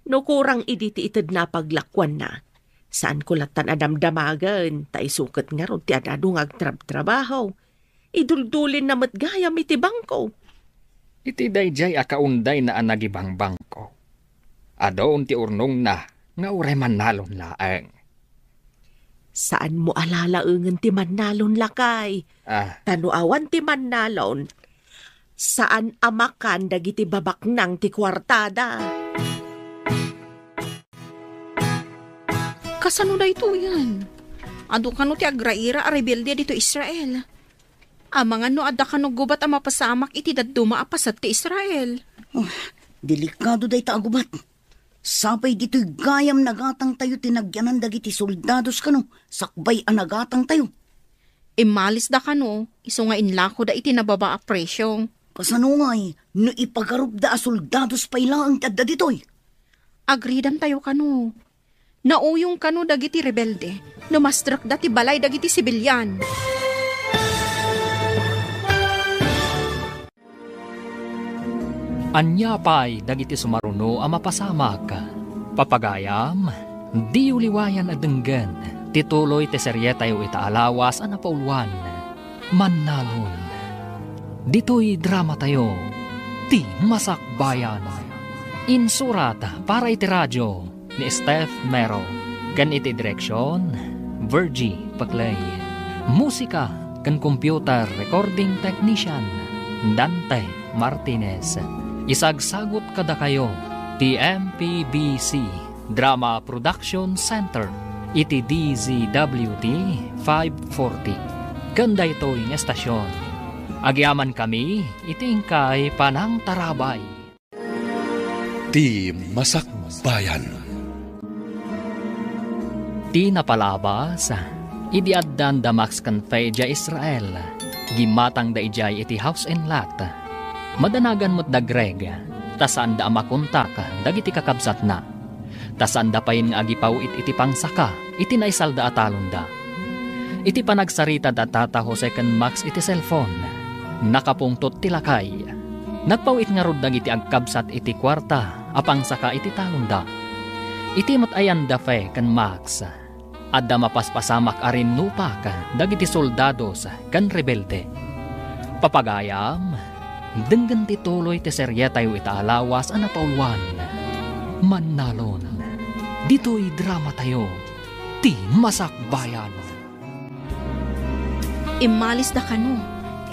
No kurang idi ti itedna a paglakuanna, saanko lattan a damdamagen, ta isu ket ngarud ti ad-adu nga agtrabtrabaho. Iduldulinna met gayam iti bangko. Iti daydiay a kaundayna a nagibangbangko, adun ti urnongna nga uray mannalon laeng. Saanmo a lalaengen ti mannalon, lakay. Ah. Ta no awan ti mannalon, saan a makan dagiti babaknang ti kuartada. Kasano daytoyen? Adu kano ti agraira a rebelde ditoy Israel. Amangan no adda kano gubat a mapasamak iti dadduma a paset ti Israel. Oh, delikado dayta a gubat. Sapay ditoy gayam nagatangtayo ti nagyanan dagiti soldados kano sakbay a nagatangtayo. Immalisda kano, isu nga inlakoda iti nababa a presio. Kasano ngay no ipagarupda a soldados pay laeng ti adda ditoy? Agridantayo kano. Nauyong kano dagiti rebelde no mastrekda ti balay dagiti sibilian. Ania pay dagiti sumaruno a mapasamak? Papagayam, diyo liwayan a denggen ti tuloy ti serietayo ita a lawas a napauluan, Mannalon. Ditoy dramatayo, Ti Masakbayan. Insurat para iti radio ni Steph Mero ken iti direksion, Virgie Paclay. Musika ken computer recording technician, Dante Martinez. Isagsagut kadakayo ti M P B C Drama Production Center iti D Z W T five forty. Ken daytoy nga estasion, agyamankami iti inkay panangtarabay. Ti Masakbayan. Ti napalabas, idi addan da Max ken Fe idiay Israel, gimmatangda idiay iti house and lot. Madanagan met da Greg, ta saanda a makontak dagiti kakabsatna. Ta saanda payen nga agipaw-it iti pangsaka iti naisalda a talonda. Iti panagsarita da Tata Jose ken Max iti cellphone, nakapungtot ti lakay. Nagpaw-it ngarud dagiti agkabsat iti kuarta a pangsaka iti talonda. Iti met ayan da Fe ken Max, adda mapaspasamak a rinnupak dagiti soldados ken rebelde. Papagayam, denggen ti tuloy ti serietayo ita a lawas a napauluan. Mannalon, ditoy dramatayo, ti Masakbayan. Immalis da kano,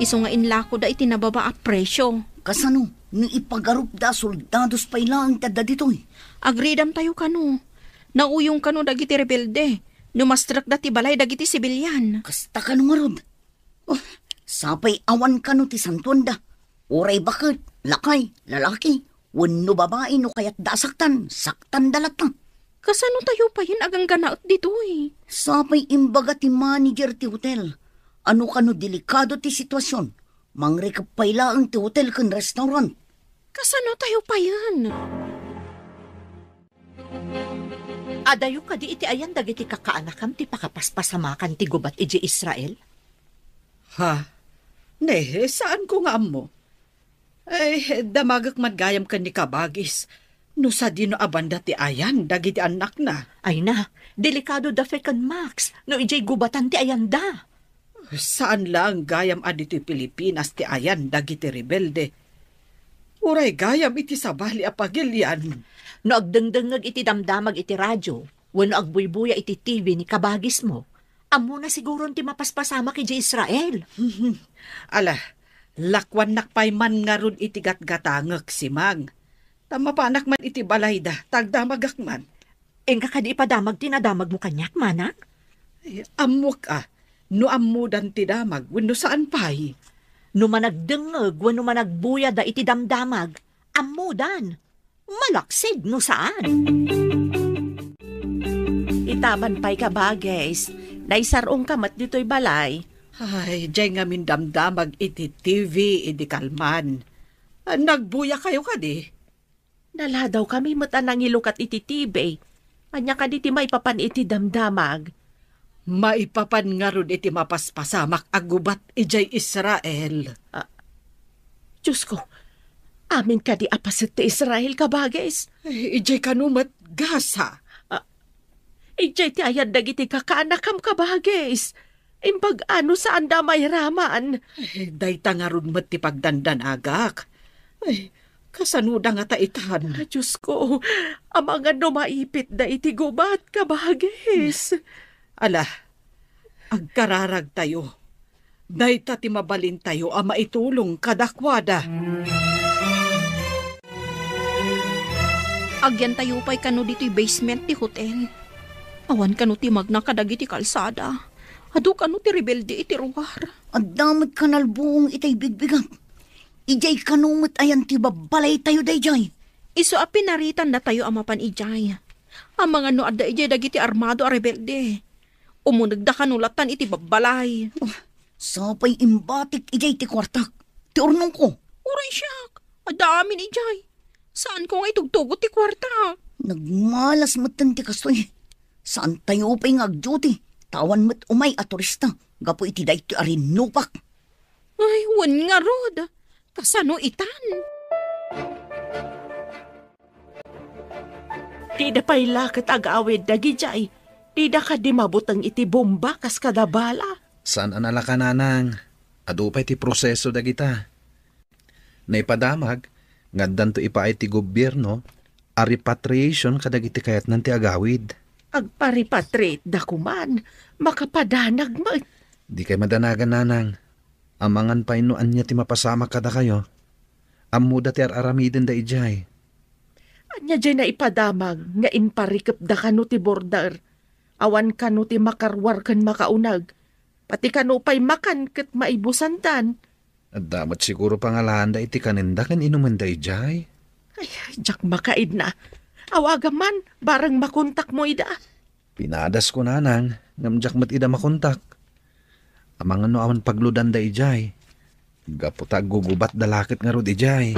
isu nga inlako da iti nababa a presyo. Kasano, no ipagarupda a soldados pay laeng ti adda ditoy? Agridam tayo kano. Nauyong kano dagiti rebelde, no mastrekda ti balay dagiti sibilian. Kasta kano ngarud? Oh, sapay awan kano ti santuanda. Uray baket, lakay, lalaki, wenno babai no kayatda a saktan, saktanda latta. Kasano tayo payen a gangganaet ditoy? Sapay imbaga ti manager ti hotel. Ano kano delikado ti sitwasion? Mangrikep pay laeng ti hotel ken restaurant. Kasano tayo payen? Adayo kadi iti ayan dagiti kakaanakam ti pakapaspasamakan ti gubat idiay Israel? Ha? Ne, saanko nga ammo. Ay, damagek man gayam ken ni Kabagis. No sadino a banda ti ayan dagiti annakna? Ay na, delikado da Fe ken Max no idiay gubatan ti ayanda. Saan laeng gayam a ditoy Pilipinas ti ayan dagiti rebelde. Uray gayam iti sabali a pagilian. No agdengdengngeg iti damdamag iti radio, wenno agbuybuya iti T V ni kabagismo, ammona siguron ti mapaspasamak idiay Israel. Ala, lakuannak pay man ngarud iti gatgatangek, Simang. Ta mapanak man iti balayda, ta agdamagak man. Inka kadi ipadamag ti nadamagmo kaniak, manang? Ay, ammok a, no ammodan ti damag, wenno saan pay. No managdengngeg wenno managbuyada iti damdamag, ammodan. Malaksid no saan. Itaman pay, Kabagis, naisar-ongka met ditoy balay. Ay, diay ngamin damdamag iti T V idi kalman. Nagbuyakayo kadi? Naladawkami met a nangilukat iti T V. Ania kadi ti maipapan iti damdamag? Maipapan ngarud iti mapaspasamak a gubat idiay Israel. Ah, Diyos ko, amin kadi a paset ti Israel, Kabagis? Eh, idiay kano met Gaza? Ah, idiay ti ayan dagiti kakaanakam, Kabagis. Imbag-a no saanda a mairaman. Eh, dayta ngarud met ti pagdandanagak. Ay, kasanoda ngata itan? Ah, Diyos ko, amangan no maipitda iti gubat, Kabagis. Ala, agkararagtayo. Dayta ti mabalintayo a maitulong kadakuada. Agyantayo pay kano ditoy basement ti hotel. Awan kano ti magna kadagiti kalsada. Adu kano ti rebelde iti ruar. Adda met kanalbuong itay bigbigak. Idiay kano met ayan ti babbalaytayo daydiay? Isu a pinaritannatayo a mapan idiay. Amangan no adda idiay dagiti armado a rebelde. Umunegda kano latan iti babbalay. Oh, sapay imbatik idiay ti kuartak. Ti urnongko. Uray siak, adda amin idiay. Saanko nga itugtugot ti kuarta. Nagmalas metten ti kastoy. Saantayo pay nga agduty. Ta awan met umay a turista gapu iti daytoy a rinnupak. Ay, wen ngarud. Kasano itan? Dida pay la ket agawid dagidiay. Dida kadi mabuteng iti bomba kas kada bala. Saan a nalaka, nanang. Adu pay ti proseso dagita. Naipadamag nga addanto ipaay ti gobierno a repatriation kadagiti kayatnan ti agawid. Agpa-repatriate da koman, makapadanag met. Dikay madanagan, nanang. Amangan pay no ania ti mapasamak kadakayo. Ammoda ti ar-aramidenda idiay. Ania diay naipadamag nga imparikepda kano ti border? Awan kano ti makaruar ken makauneg. Pati kano pay makan ket maibusandan. Adda met siguro pangalaanda iti kanenda ken inumenda idiay. Ay, diak makaidna. Awagam man, bareng makontakmo ida. Pinadasko, Nanang, ngem diak met ida makontak. Amangan no awan pagludanda idiay. Gapu ta aggugubatda la ket ngarud idiay.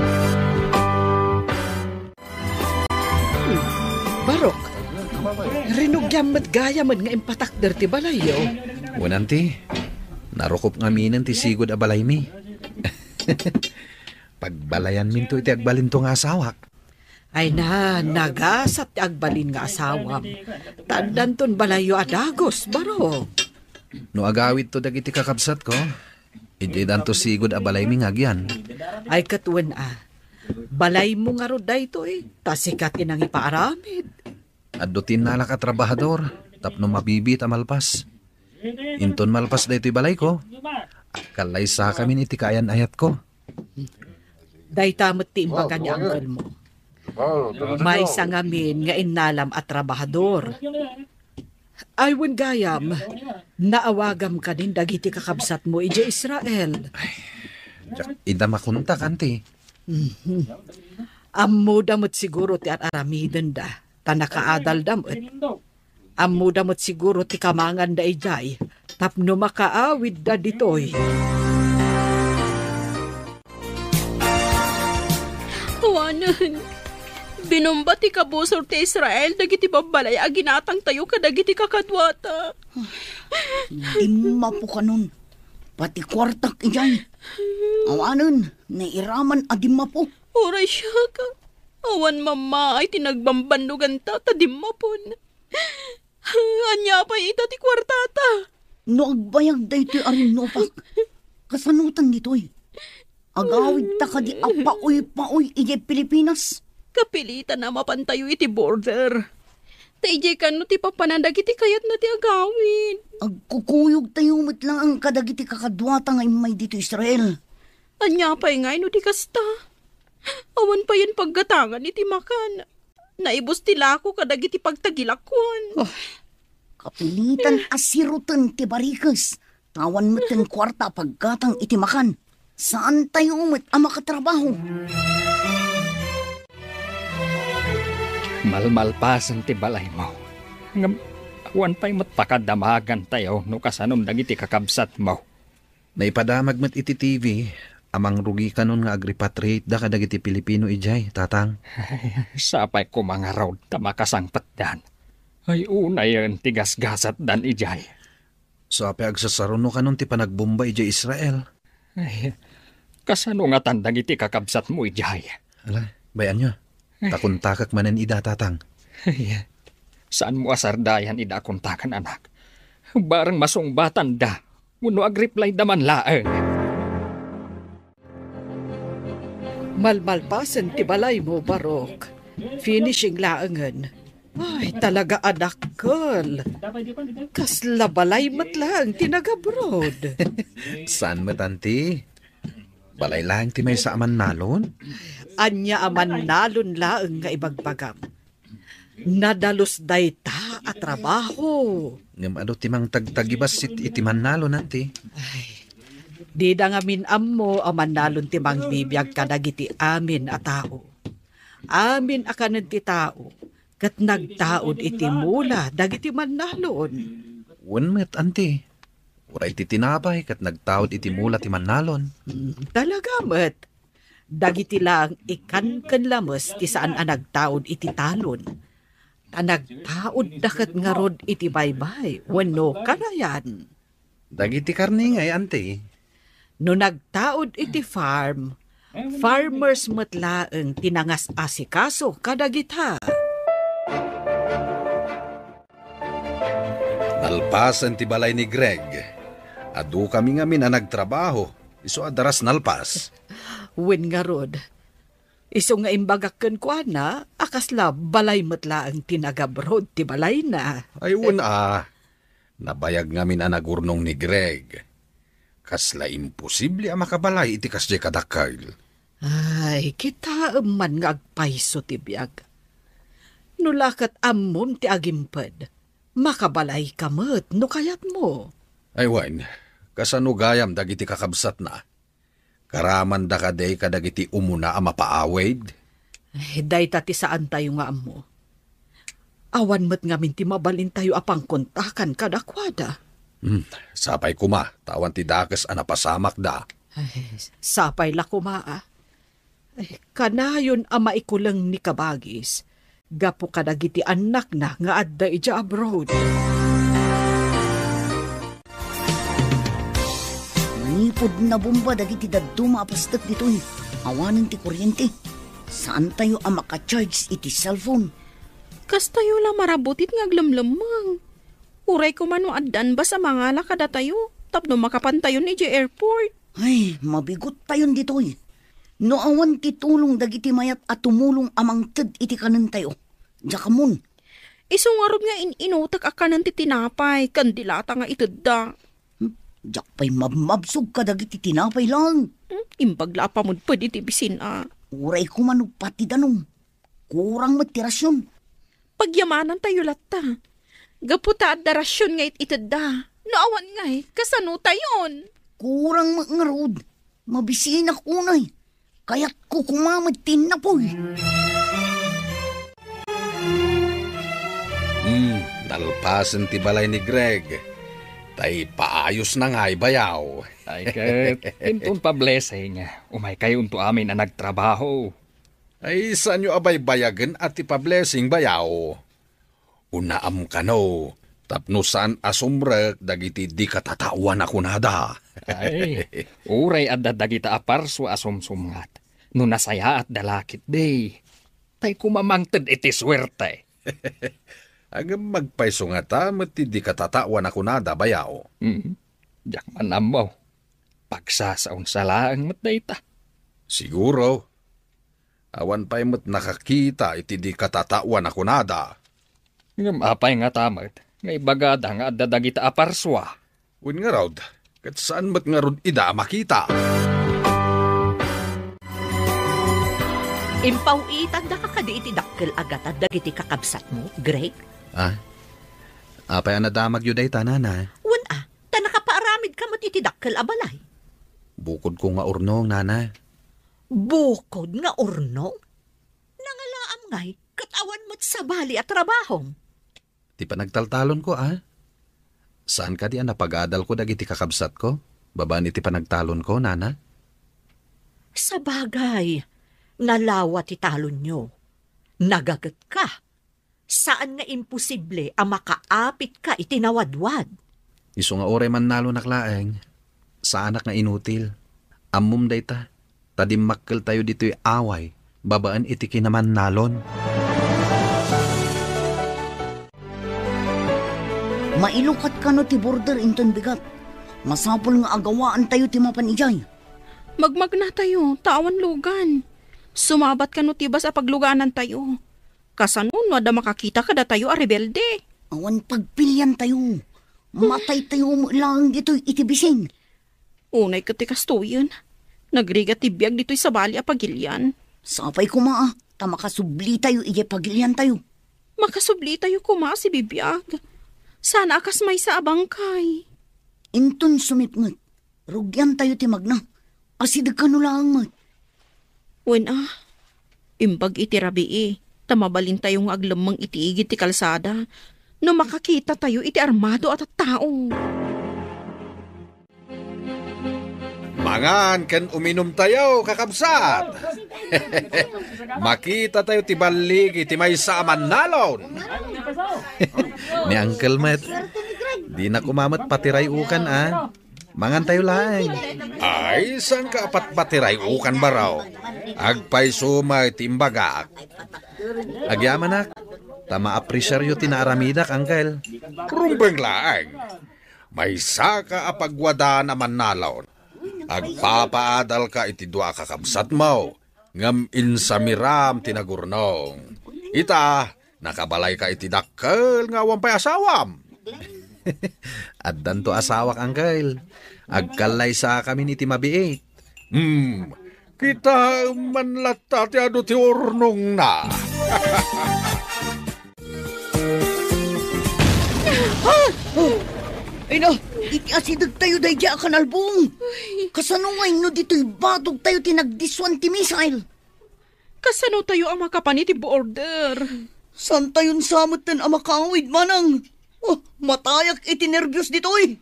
Barok, rinugiam met gayam nga impatakder ti balayyo. Wen, Auntie, narukop ngaminen ti sigud a balaymi. Pagbalayanminto iti agbalinto nga asawak. Ay na, nagasat ti agbalin nga asawam. Ta addanton balayyo a dagus, Barok. No agawidto dagiti kakabsatko, idiay danto sigud a balaymi nga agyan. Ay, ket wen a, balaymo ngarud daytoy, ta sika ti nangipaaramid. Adda ti innalak a trabahador, tapno mabibiit a malpas. Inton malpas daytoy balayko, agkallaysakamin iti kaayan-ayatko. Dayta met ti imbaga ni uncle mo. Maysa ngamin nga innalam a trabahador. Ay, wen gayam, naawagam kadin dagiti kakabsatmo idiay Israel. Diak ida makontak, Auntie. Mhm. Ammoda met siguro ti ar-aramidenda, ta nakaadalda met. Ammoda met siguro ti kamanganda idiay tapno makaawidda ditoy. Awanen, binumba ti kabusor ti Israel dagiti babbalay a ginatangtayo kadagiti kakaduata. Dimmapo kanon. Pati kuartak idiay. Awanen, nairaman a dimmapo. Uray siak, awan mammaay ti nagbambannoganta ta dimmapon. Ania pay ita ti kuartata? No agbayag daytoy a rinnupak, kasanotan ditoy? Agawidta kadi a paoy-paoy idiay Pilipinas? Kapilitan a mapantayo iti border. Ta idiay kano ti papanan dagiti kayatna ti agawid. Agkukuyogtayo met laeng kadagiti kakaduata nga immay ditoy Israel. Ania pay ngay no di kasta? Awan payen paggatangan iti makan. Naibus ti lako kadagiti pagtagilakuan. Oh, kapilitan a siroten ti barikes. Awan metten kuarta a paggatang iti makan. Saantayo met a makatrabaho. Malmalpasen ti balaymo. Ngem, awan pay met pakadamagantayo no kasanom dagiti kakabsatmo. Naipadamag met iti T V a mangrugi kanon nga agrepatriateda kadagiti Pilipino idiay, Tatang. Sapay koma ngarud ta makasangpetdan. Ay, unayen ti gasgasatdan idiay. Sa pay agsasaruno kanon ti panagbomba idiay Israel. Ay, kasano ngatan dagiti kakabsatmo idiay? Ala, bay-anyo. Ay. Ta kontakek manen ida, Tatang. Ay, saanmo a sardayan ida a kontaken, anak. Bareng masungbatanda wenno agreplayda man laeng. Malmalpasen ti balaymo, Barok. Finishing laengen. Ay, talaga a dakkel. Kasla balay met laeng ti nagabroad. Saan met, Auntie? Balay laeng ti maysa a mannalon? Ania a mannalon laeng nga ibagbagam? Nadalus dayta a trabaho. Ngem adu ti mangtagtagibassit iti mannalon, Auntie? Ay, dida ngamin ammo a mannalon ti mangbibiag kadagiti amin a tao. Amin a kanen ti tao, ket nagtaud iti mula dagiti mannalon. Wen met, Auntie. Uray ti tinapay ket nagtaud iti mula ti mannalon. Hmm, talaga met. Dagiti laeng ikan ken lames ti saan a nagtaud iti talon. Ta nagtaudda ket ngarud iti baybay wenno karayan. Dagiti karne ngay, Auntie? No nagtaud iti farm, farmers met laeng ti nangas-asikaso kadagita. Nalpasen ti balay ni Greg. Adukami ngamin a nagtrabaho, isu a daras nalpas. Wen ngarud, isu nga imbagak kenkuana a kasla balay met laeng ti nagabroad ti balayna. Ay, wen a. Nabayag ngamin a nagurnong ni Greg. Kasla imposible a makabalay iti kasdiay kadakkel. Ay, kitaem man nga agpayso ti biag. No la ket ammom ti agimped, makabalayka met no kayatmo. Ay wen, kasano gayam dagiti kakabsatna? Karamanda kadi kadagiti umuna a mapaawid? Ay, dayta ti saantayo nga ammo. Awan met ngamin ti mabalintayo a pangkontakan kadakuada. Hmm, sapay koma, ta awan ti dakes a napasamakda. Ay, sapay la koma, a. Ay, kanayon a maikuleng ni kabagis gapu kadagiti annakna nga adda idiay abroad. Manipud nabomba dagiti dadduma a pastek ditoy, awanen ti kuryente. Saantayo a maka-charge iti cellphone. Kastayo la marabutit nga aglemlemmeng. Uray koma no addan bas a mangala kadatayo tapno makapantayon idiay airport. Ay, mabigottayon ditoy. No awan ti tulong dagiti mayat a tumulong a mangted iti kanentayo, diak ammon. Isu ngarud nga in-inutek a kanen ti tinapay ken dilata nga itedda. Hmm, diak pay mabmabsog kadagiti tinapay laeng. Hmm, imbag la a pamudped iti bisin a. Uray koma no pati danum. Kurang met ti rasion. Pagyamanantayo latta. Gapu ta adda rasion nga it-itedda. No awan ngay, kasanotayon? Kurang met ngarud. Mabisinak unay. Kayatko koma met ti innapoy. Hmm, nalpasen ti balay ni Greg. Ta ipaayos na ngay, bayaw. Ay, ket, inton pa-blessing, umaykayonto amin a nagtrabaho. Ay, saanyo a baybayagen a ti pa-blessing, bayaw? Unaam kano, tapno saan a sumrek dagiti di katataoan a kunada. Ay, uray adda dagita a parsua a sumsumngat, no nasayaat da la ketdi, tay koma mangted iti suerte. Ngem agpayso ngata met ti di katataoan a kunada, bayaw? Hmm, diak man ammo. Pagsasaonsa laeng met dayta. Siguro. Awan pay met nakakita iti di katataoan a kunada. Ngem apay ngata met nga ibagada nga adda dagita a parsua? Wen ngarud, ket saan met ngarud ida a makita. Impaw-itandaka kadi iti dakkel a gatad dagiti kakabsatmo, Greg? Ah? Apay a nadamagyo dayta, Nana? Wen a, ta nakapaaramidka met iti dakkel a balay. Bukodko nga urnong, Nana. Bukod nga urnong? Nangalaam ngay, ket awan met sabali a trabahom. Ti panagtaltalonko, a? Saan kadi a napagadalko dagiti kakabsatko, babaen iti panagtalonko, Nana? Sabagay, nalawa ti talonyo. Nagagetka. Saan nga imposible a makaapitka iti nawadwad. Isu nga uray mannalonak laeng, saanak nga inutil. Ammom dayta, ta dimmakkeltayo ditoy away babaen iti kinamannalon. Mailukat kano ti border inton bigat. Masapul nga agawaantayo ti mapan idiay. Magmagnatayo, ta awan lugan. Sumabat kano ti bas a pagluganantayo. Kasano no adda makakita kadatayo a rebelde? Awan pagpiliantayo. Mataytayo met laeng ditoy iti bisin. Unay ket ti kastoyen, nagrigat ti biag ditoy sabali a pagilian. Sapay koma, a, ta makasublitayo idiay pagiliantayo. Makasublitayo koma a sibibiag. Sana a kas maysa a bangkay. Inton sumipnget, rugiantayo ti magna. Asideg kano laeng met. Wen a, imbag iti rabii, ta mabalintayo nga aglemmeng iti igid ti kalsada no makakitatayo iti armado a tattao. Mangan ken uminumtayo, kakabsat. Makitatayo ti ballig iti maysa a mannalon. Ni Uncle met, dina koma met patiray-ukan, a. Mangantayo laeng. Ay, saanka a patpatiray-ukan, baro? Agpayso met ti imbagak. Agyamanak, ta maapresiaryo ti naaramidak, Uncle. Rumbeng laeng. Maysaka a pagwadaan a mannalon. Agpapaadalka iti dua a kakabsatmo, ngem insamiram ti nagurnong. Ita, nakabalayka iti dakkel nga awan pay asawam. Addanto asawak, Uncle. Agkallaysakamin iti mabiit. Hmm, kitaem man latta ti adu ti urnongna. Ah! Ay na, iti asidegtayo daydiay a kanalbong. Ay. Kasano ngay no ditoy batogtayo ti nagdisuan ti missile? Kasano tayo a makapan iti border? Saantayon sa metten a makaawid, manang. Oh, matayak iti nerbios ditoy.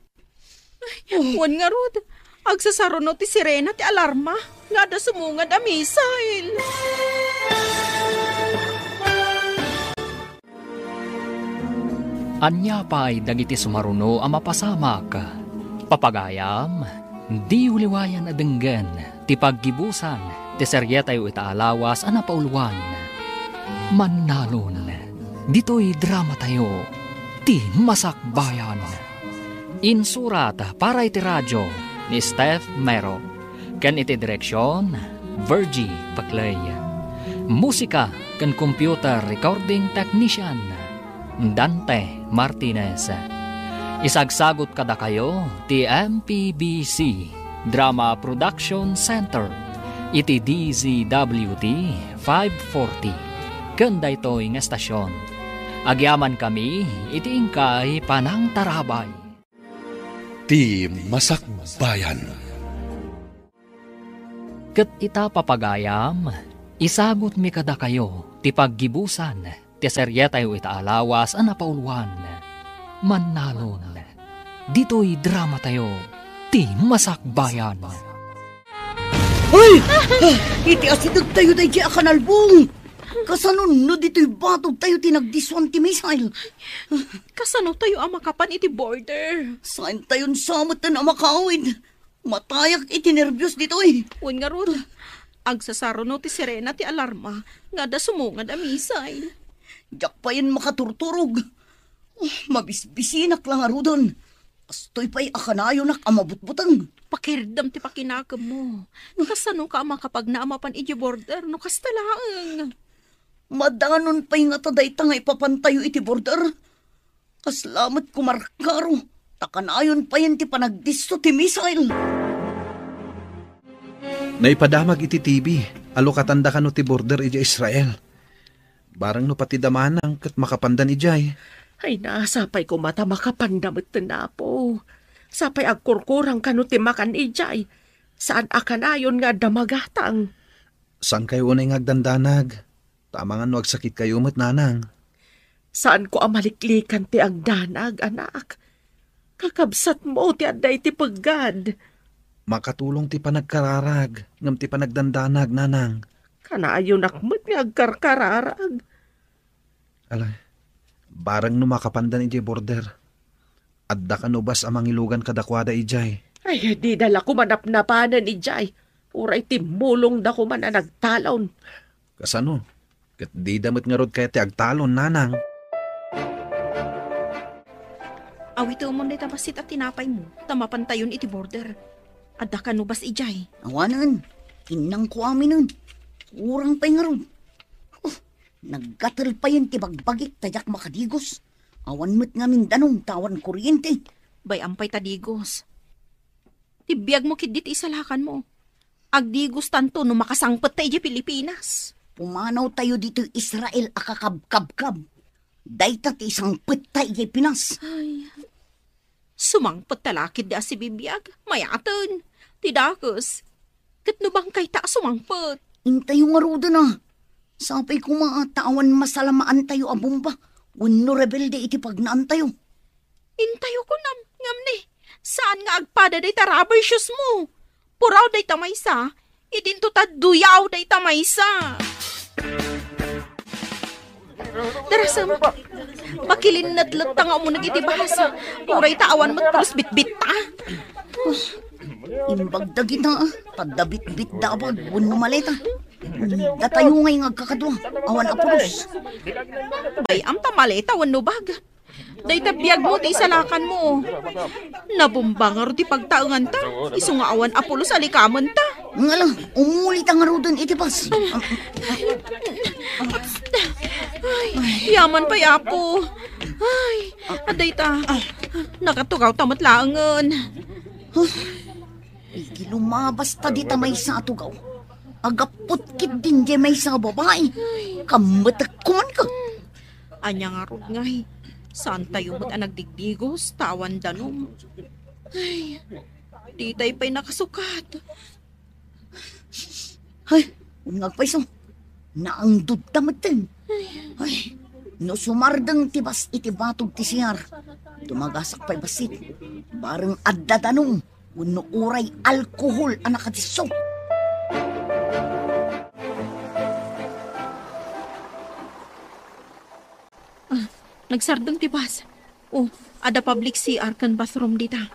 Oh. Wen ngarud, agsasaruno ti sirena ti alarma nga adda sumungad a misil. Ania pay dagiti sumaruno a mapasamak? Papagayam, diyo liwayan a denggen ti paggibusan ti serietayo ita a lawas a napauluan. Mannalon, ditoy dramatayo, Ti Masakbayan. Insurat para iti radio ni Steph Mero, ken iti direksion, Virgie Paclay. Musika ken computer recording technician, Dante Martinez. Isagsagot kadakayo ti M P B C Drama Production Center iti D Z W T five forty ken daytoy nga estasion. Agyamankami iti inkay panangtarabay. Ti Masakbayan. Ket ita, papagayam, isagutmi kadakayo ti paggibusan ti serietayo ita a lawas a napauluan. Mannalon, ditoy dramatayo, Ti Masakbayan. Ay! Iti asidegtayo daydiay a kanalbong! Kasano no ditoy batogtayo ti nagdissuan ti missile? Kasanotayo a makapan iti border? Saantayon sa metten a makaawid. Matayak iti nerbios ditoy. Wen ngarud, agsasaruno ti sirena ti alarma nga adda sumungad a missile. Diak payen makaturturog. Oh, mabisbisinak la ngaruden. Kastoy pay a kanayonak a mabutbuteng. Pakirdam ti pakinakemmo. Kasanoka a makapagna a mapan idiay border no kasta laeng? Madanon pay ngata dayta nga ipapantayo iti border. Kasla met kumarkaro, ta kanayon payen ti panagdisso ti missile. Naipadamag iti T V, alukatanda kano ti border idiay Israel. Bareng no pati da manang ket makapandan idiay. Ay, sapay koma ta makapanda metten, Apo. Sapay agkurkurang kano ti makan idiay. Saan a kanayon nga adda magatang. Saankayo unay nga agdandanag? Ta amangan no agsakitkayo met, nanang. Saanko a maliklikan ti agdanag, anak. Kakabsatmo ti adda iti peggad. Makatulong ti panagkararag, ngem ti panagdandanag, nanang. Kanayonak met nga agkarkararag. Ala, bareng no makapandan idiay border. Adda kano bas a mangilugan kadakuada idiay? Ay, dida la koma napnapanen idiay. Uray timmulongda koma a nagtalon. Kasano? Ket dida met ngarud kayat ti agtalon, nanang. Awitemon dayta bassit a tinapaymo, ta mapantayon iti border. Adda kano bas idiay? Awanen, innangko aminen. Kurang pay ngarud. Oh, naggatel payen ti bagbagik ta diak makadigos. Awan met ngamin danum ta awan kuryente. Bay-am pay ta digos. Ti biagmo ketdi ti isalakanmo. Agdigostanto no makasangpet ta idiay Pilipinas. Pumanawtayo ditoy Israel a kakabkabkab. Dayta ti isangpet ta idiay Pinas. Ay. Sumangpet ta la ketdi a sibibiag, mayaten. Ti dakes. Ket no bangkayta a sumangpet? Intayo ngaruden a. Sapay koma ta awan masalamaantayo a bomba wenno rebelde iti pagnaantayo. Intayo kunam, ngem ni, saan nga agpada dayta rubber shoes mo? Puraw dayta maysa, idinto ta duyaw dayta maysa. Darasem, makilinnetlet ta nga umuneg iti bas. Uray ta awan met pulos bitbitta. Imbag dagita, ta adda bitbitta a bag wenno maleta. Datayo ngay nga agkakadua, awan a pulos. Bay-am ta maleta wenno bag. Dayta biagmo ti isalakanmo. Nabomba ngarud ti pagtaenganta, isu nga awan a pulos a likamenta. Ngala, umulita ngaruden iti bas. Ay, yaman pay, Apo. Ay, adda ita. Nakatugawta met laengen. Huh? Idi lumabasta dita maysa a tugaw, agappot ketdin diay maysa a babai. Kammetek koman ket. Ania ngarud ngay? Saantayo met a nagdigdigos ta awan danum. Ay, ditay pay nakasukat. Ay, wen nga agpayso. Naangdodta metten. Ay, No sumardeng ti bas iti batog ti C R, dumagasak pay bassit. Bareng adda danum wenno uray alkohol a nakadisso. Ah, nagsardeng ti bas. Oh, adda public C R ken bathroom dita.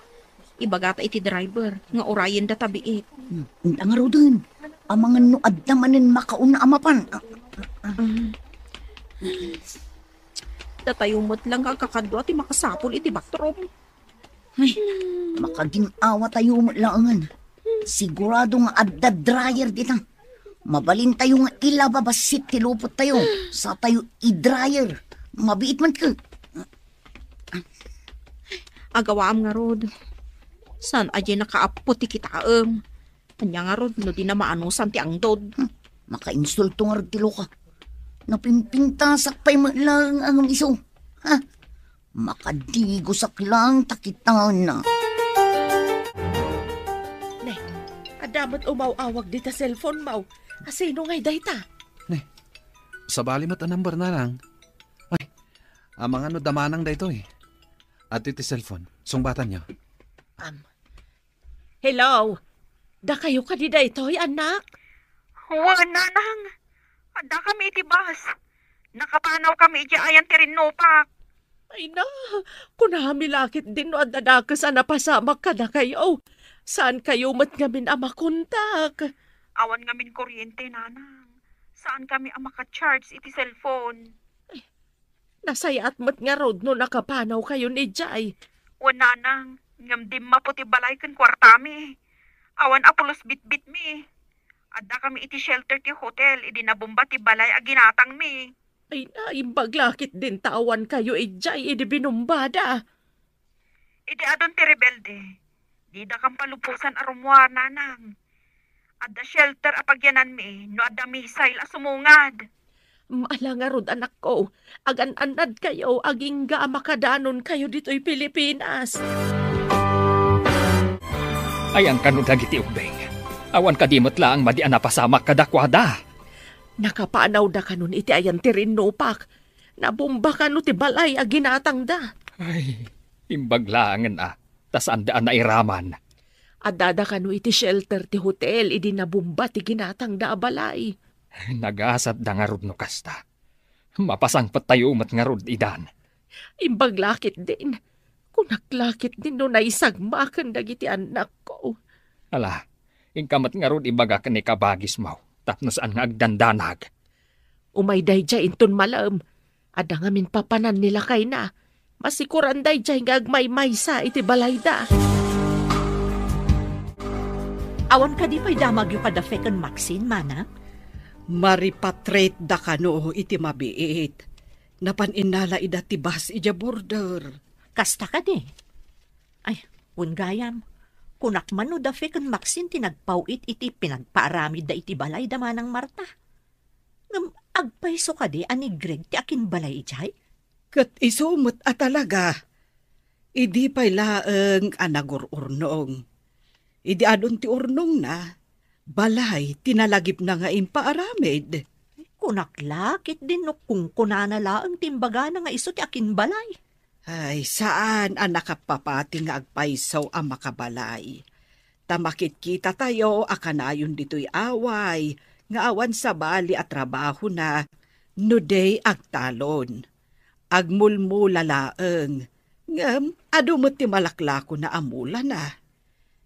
Ibagata iti driver nga urayenda ta biit. Hmm, inta ngaruden. Amangan no adda manen makauna a mapan. Ah, ah, ah. Ah. Datayo met lang nga agkakadua ti makasapul iti bathroom. Ay, makagin-awa tayo met laengen. Sigurado nga adda dryer dita. Mabalin tayo nga ilaba bassit ti lupot tayo. Sa tayo i-dryer. Mabiit man ka. Agawaam ngarud. Saan a diay nakaappo ti kitaem? Ania ngarud no di na maanusan ti angdod? Hmm, makainsulto ngarud ti loka. Napimpintasak pay met laeng a ngem isu. Ha? Makadigosak lang ta kitana. Ne, adda met umaw-awag dita cellphone mo. Asino ngay dayta? Ne, sabali met a number na lang. Ay, amangan no da Manang daytoy. Adtoy ti cellphone. Sungbatanyo. Am. Hello? Dakayo kadi daytoy, annak? Wen, nanang. Addakami iti bus. Nakapanawkami idiay ayan ti rinnupak. Ay na, kunami la ketdin no adda dakes a napasamak kadakayo. Saankayo met ngamin a makontak? Awan ngamin kuryente, nanang. Saankami a maka-charge iti cellphone. Nasayaat met ngarud no nakapanawkayon idiay. Wen, nanang, ngem dimmapo ti balay ken kuartami. Awan a pulos bitbitmi. Addakami iti shelter ti hotel idi nabomba ti balay a ginatangmi. Ay, naimbag la ketdin ta awankayo idiay idi binombada. Idi adun ti rebelde, didakam palubosan a rummuar, nanang. Adda shelter a pagyananmi no adda missile a sumungad. Ala ngarud, anakko, agan-annadkayo agingga a makadanonkayo ditoy Pilipinas. Ayan kano dagiti ubbing? Awan kadi met laeng madi a napasamak kadakuada? Nakapanawda kanon iti ayan ti rinnupak. Nabomba kano ti balay a ginatangda. Ay, imbag laengen a, ta saanda a nairaman. Addada kano iti shelter ti hotel idi nabomba ti ginatangda a balay. Nagasatda ngarud no kasta. Mapasangpettayo met ngarud idan. Imbag la ketdin. Kunak la ketdin no naisagmaken dagiti annakko. Ala, inka met ngarud ibagak ni kabagismo tapno saan nga agdandanag. Umay daydiay inton malem. Adda ngamin papanan ni lakayna. Masikuran daydiay nga agmaymaysa iti balayda. Awan kadi pay damagyo kada Fek ken Maxine, Manang? Maripatriate da kano iti mabiit. Napan innala ida ti bus idiay border. Kasta kadi? Ay, wen gayam, kunak man no da Fek ken Maxine ti nagpaw-it iti pinagpaaramidda iti balayda, Manang Marta. Ngem agpayso kadi a ni Greg ti akinbalay idiay? Ket isu met a talaga. Idi pay laeng a nagur-urnong. Idi adun ti urnongna, balay ti nalagipna nga impaaramid. Kunak la ketdin no kunkunana laeng ti imbagana nga isu ti akinbalay. Ay, saan a nakapapati nga agpayso a makabalay. Ta makitkitatayo a kanayon ditoy away nga awan sabali a trabahona no di agtalon. Agmulmula laeng, ngem adu met ti malaklakona a mulana.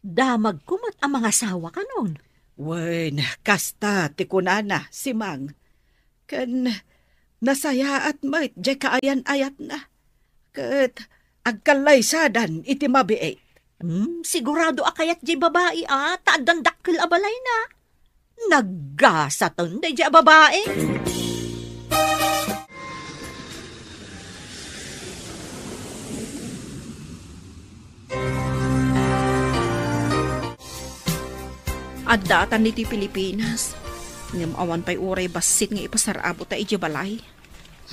Damagko met a mangasawa kanon. Wen, kasta ti kunana, Simang. Ken nasayaat met diay kaayan-ayatna. Ket agkallaysadan iti mabiit. Hmm, sigurado a kayat diay babai a, ta addan dakkel a balayna. Naggasaten daydiay a babai. Adda atan ditoy Pilipinas. Ngem awan pay uray bassit nga ipasar-abota idiay balay.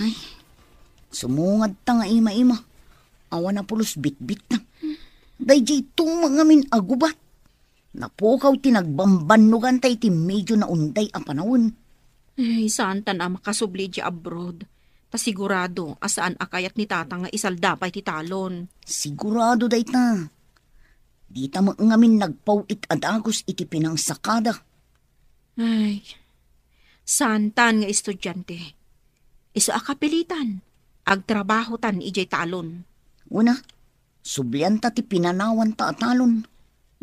Ay, sumungad ta nga ima-ima. Awan a pulos bitbitna. Daydiay tuma ngamin a gubat. Napukaw ti nagbambannoganta iti medio naunday a panawen. Ay, saan ta a makasubli idiay abroad. Sigurado a saan a kayat ni Tatang nga isalda pay ti talon. Sigurado dayta. Dita met ngamin nagpaw-it a dagus iti pinangsakada. Ay, saantan nga estudiante. Isu a kapilitan, agtrabahotan idiay talon. Una, sublianta ti pinanawanta a talon.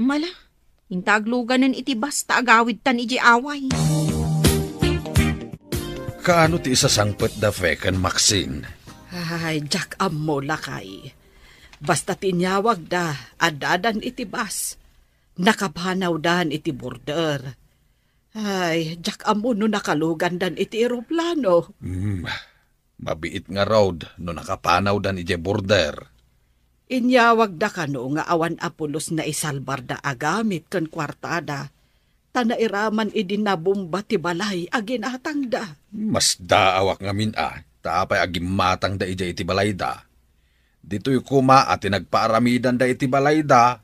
Mala, inta agluganen iti bas ta agawidtan idiay away. Kaano ti isasangpet da Fe ken Maxine? Ay, diak ammo, lakay. Basta ti inyawagda, addadan iti bas. Nakapanawdan iti border. Ay, diak ammo no nakalugandan iti eroplano. Hmm, mabiit ngarud no nakapanawdan idiay border. Inyawagda kano nga awan a pulos naisalbarda a gamit ken kuartada, ta nairaman idi nabomba ti balay a ginatangda. Masdaawak ngamin a, ta apay a gimmatangda idiay iti balayda. Ditoy koma a ti nagpaaramidanda iti balayda.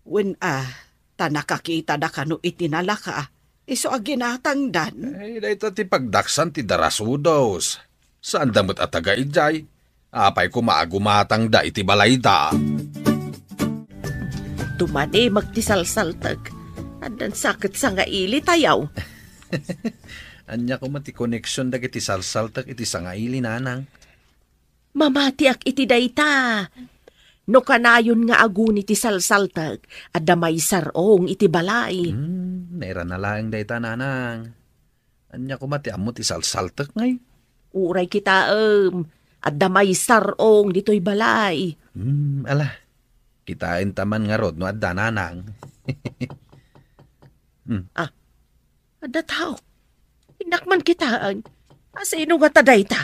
Wen a, ta nakakitada kano iti nalaka, isu a ginatangdan. Ay, dayta ti pagdaksan ti darasudos. Saanda met a taga idiay. Apay koma a gumatangda iti balayda? Tumani met ti salsaltek. Addan sa ket sangaili tayaw. Ania koma ti koneksion dagiti salsaltek iti sangaili, nanang? Mamatiak iti dayta. No kanayon nga aguni ti salsaltek, adda maisar-ong iti balay. Hmm, nairana laeng dayta, nanang. Ania koma ti ammo ti salsaltek, ngay? Uray kitaem, adda maisar-ong ditoy balay. Hmm, ala. Kitaenta man ngarud no adda, nanang. Hmm. Ah, adda tao. Innak man kitaen. A, sino ngata dayta?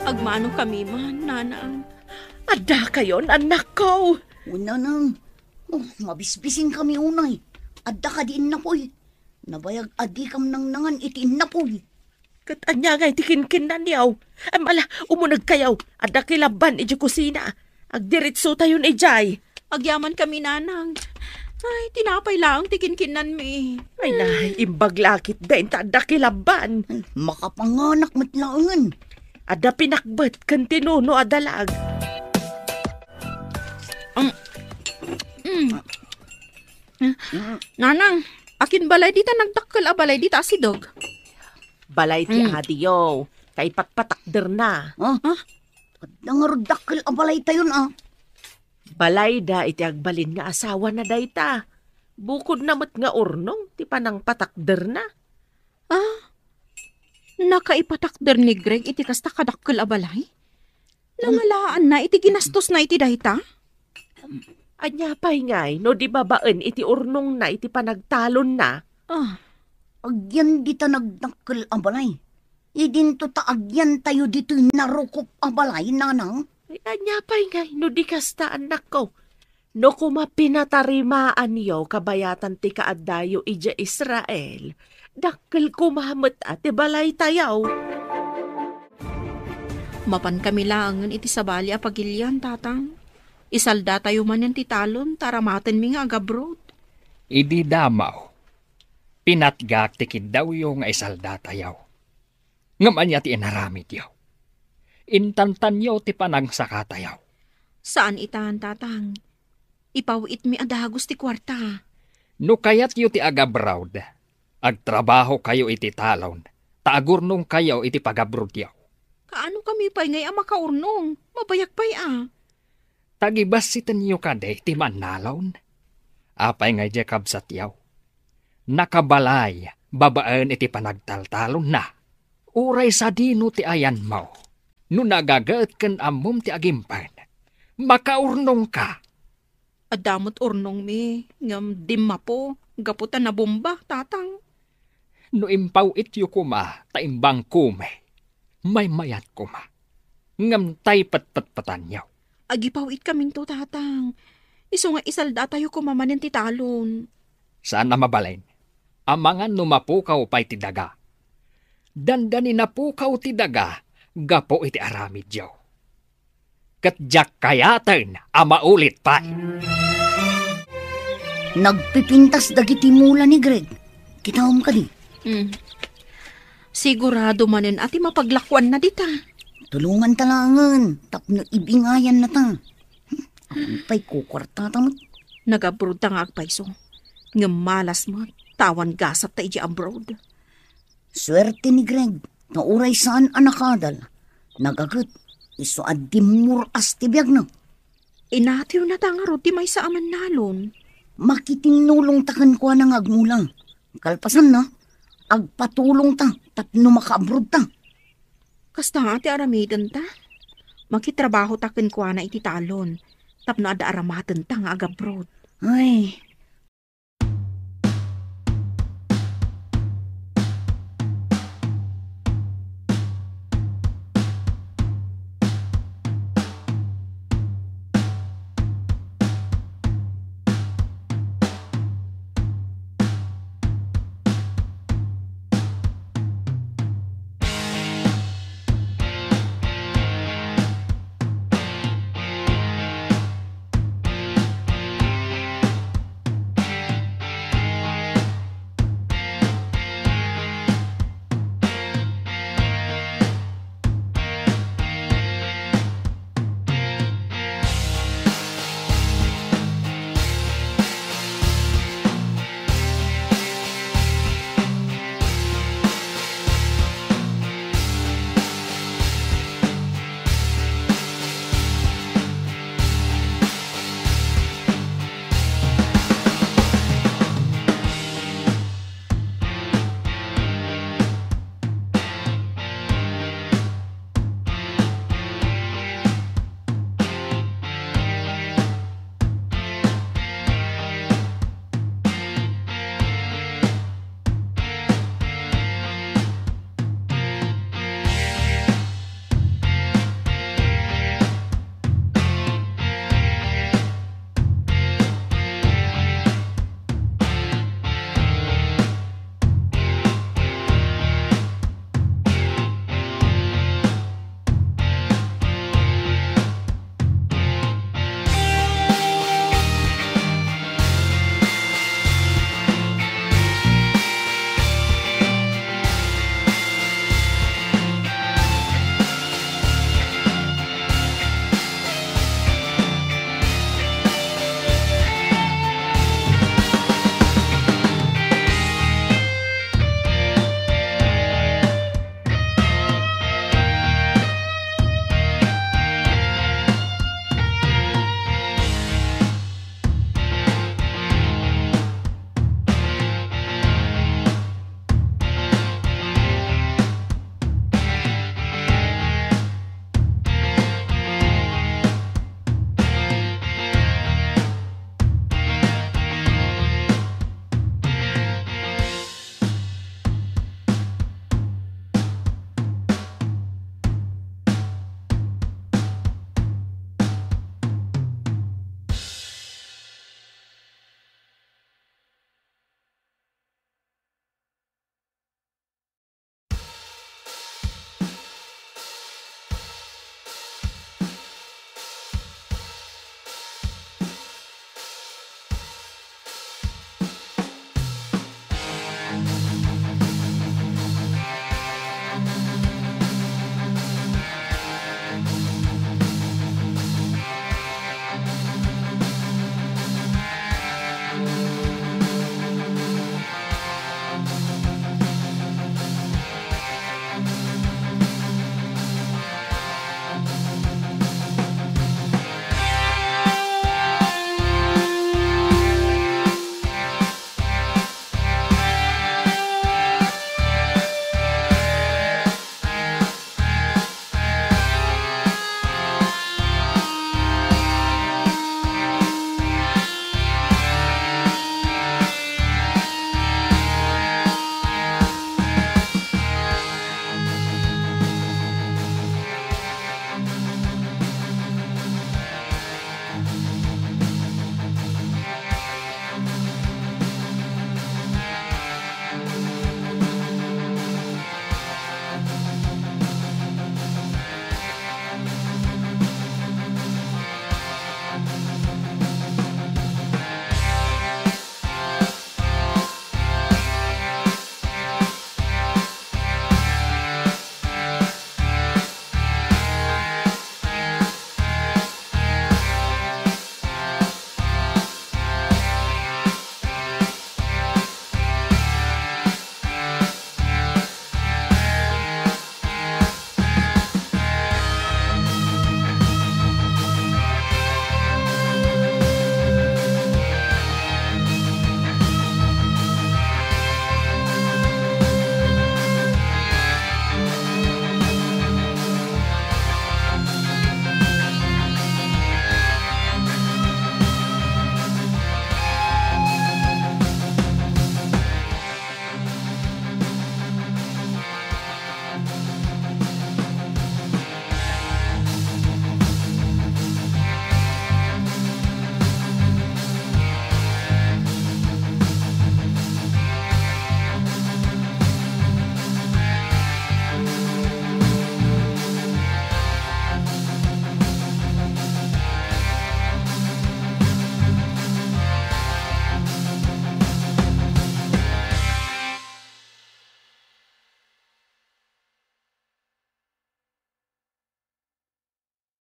Agmano kami man, nanang. Adda kayon, annakko. O, nanang. Oh, mabisbising kami unay. Adda kadi innapoy? Nabayag a dikam nangnangan iti innapoy. Ket ania ngay ti kinkinnanyo? Am, ala, umuneg kayo. Adda kilabban iti kusina. Agdiritso tayon idiay. Agyaman kami, nanang. Ay, tinapay laeng ti kinkinnanmi. Ay, nay, imbag lakit den ta adda kilabban. Ay, makapanganak met laengen. Adda pinakbet ken ti nuno a dalag. Ang, mm. Nanang, akin balay dita nagdakkel a balay dita asideg? Balay ti Mm. adiyo, ta ipatpatakderna. Ah? Ah? Adda ngarud dakkel a balaytayon, ah. Balayda iti agbalin nga asawana dayta. Bukodna met nga urnong ti panangpatakderna. Ah? Nakaipatakder ni Greg iti kasta kadakkel a balay? Nangalaanna iti ginastosna iti dayta? Ania pay ngay no di babaen iti urnongna iti panagtalonna? Ah. Agyan dita nagdakkel a balay. Idinto ta agyantayo ditoy narukop a balay, nanang? Ay, ania pay ngay no di kasta, annakko? No koma pinatarimaanyo kabayatan ti kaaddayo idiay Israel, dakkel koma met a ti balaytayo. Mapan kami laengen iti sabali a pagilian, Tatang. Isaldatayo manen ti talon ta aramatenmi nga agabrod. Idi damaw, pinatgak ti kiddawyo nga isaldatayo. Ngem ania ti inaramidyo? Intantanyo ti panangsakatayo. Saan itan, Tatang. Ipaw-itmi a dagus ti kuarta. No kayatyo ti agabrod, agtrabahokayo iti talon, ta agurnongkayo iti pagabrodyo. Kaano kami pay ngay a makaurnong? Mabayag pay a. Tagibassitenyo kadi ti mannalon? Apay ngay diay kabsatyo? Nakabalay babaen iti panagtaltalonna. Uray sadino ti ayanmo, no nagagaet ken ammom ti agimpen, makaurnongka. Adda met urnongmi, ngem dimmapo, gapu ta nabomba, Tatang. No impaw-ityo koma ta imbangkomi, maymayat koma. Ngem tay petpetpetanyo. Agipaw-itkaminto, Tatang. Isu nga isaldatayo koma manen ti talon. Saan a mabalin. Amangan no mapukaw pay ti daga. Dandani napukaw ti daga gapu iti aramidyo. Ket diak kayaten a maulit pay. Nagpipintas dagiti mula ni Greg. Kitaem kadi? Mm. Sigurado manen a ti mapaglakuanna dita. Tulonganta laengen tapno ibingayannata. Hmm, awan pay kukuartata met. Nag-abroad ta nga agpayso. Ngem malas met, ta awan gasat ta idiay abroad. Suerte ni Greg, ta uray saan a nakadal. Nagaget, isu a dimmur-as ti biagna. Inatiwnata ngarud ti maysa a mannalon. Makitinnulongta kenkuana nga agmula. Kalpasanna, agpatulongta tapno makaabroadta. Kasta nga ti aramidenta. Makitrabahota kenkuana iti talon tapno adda aramatenta nga agabroad. Ay,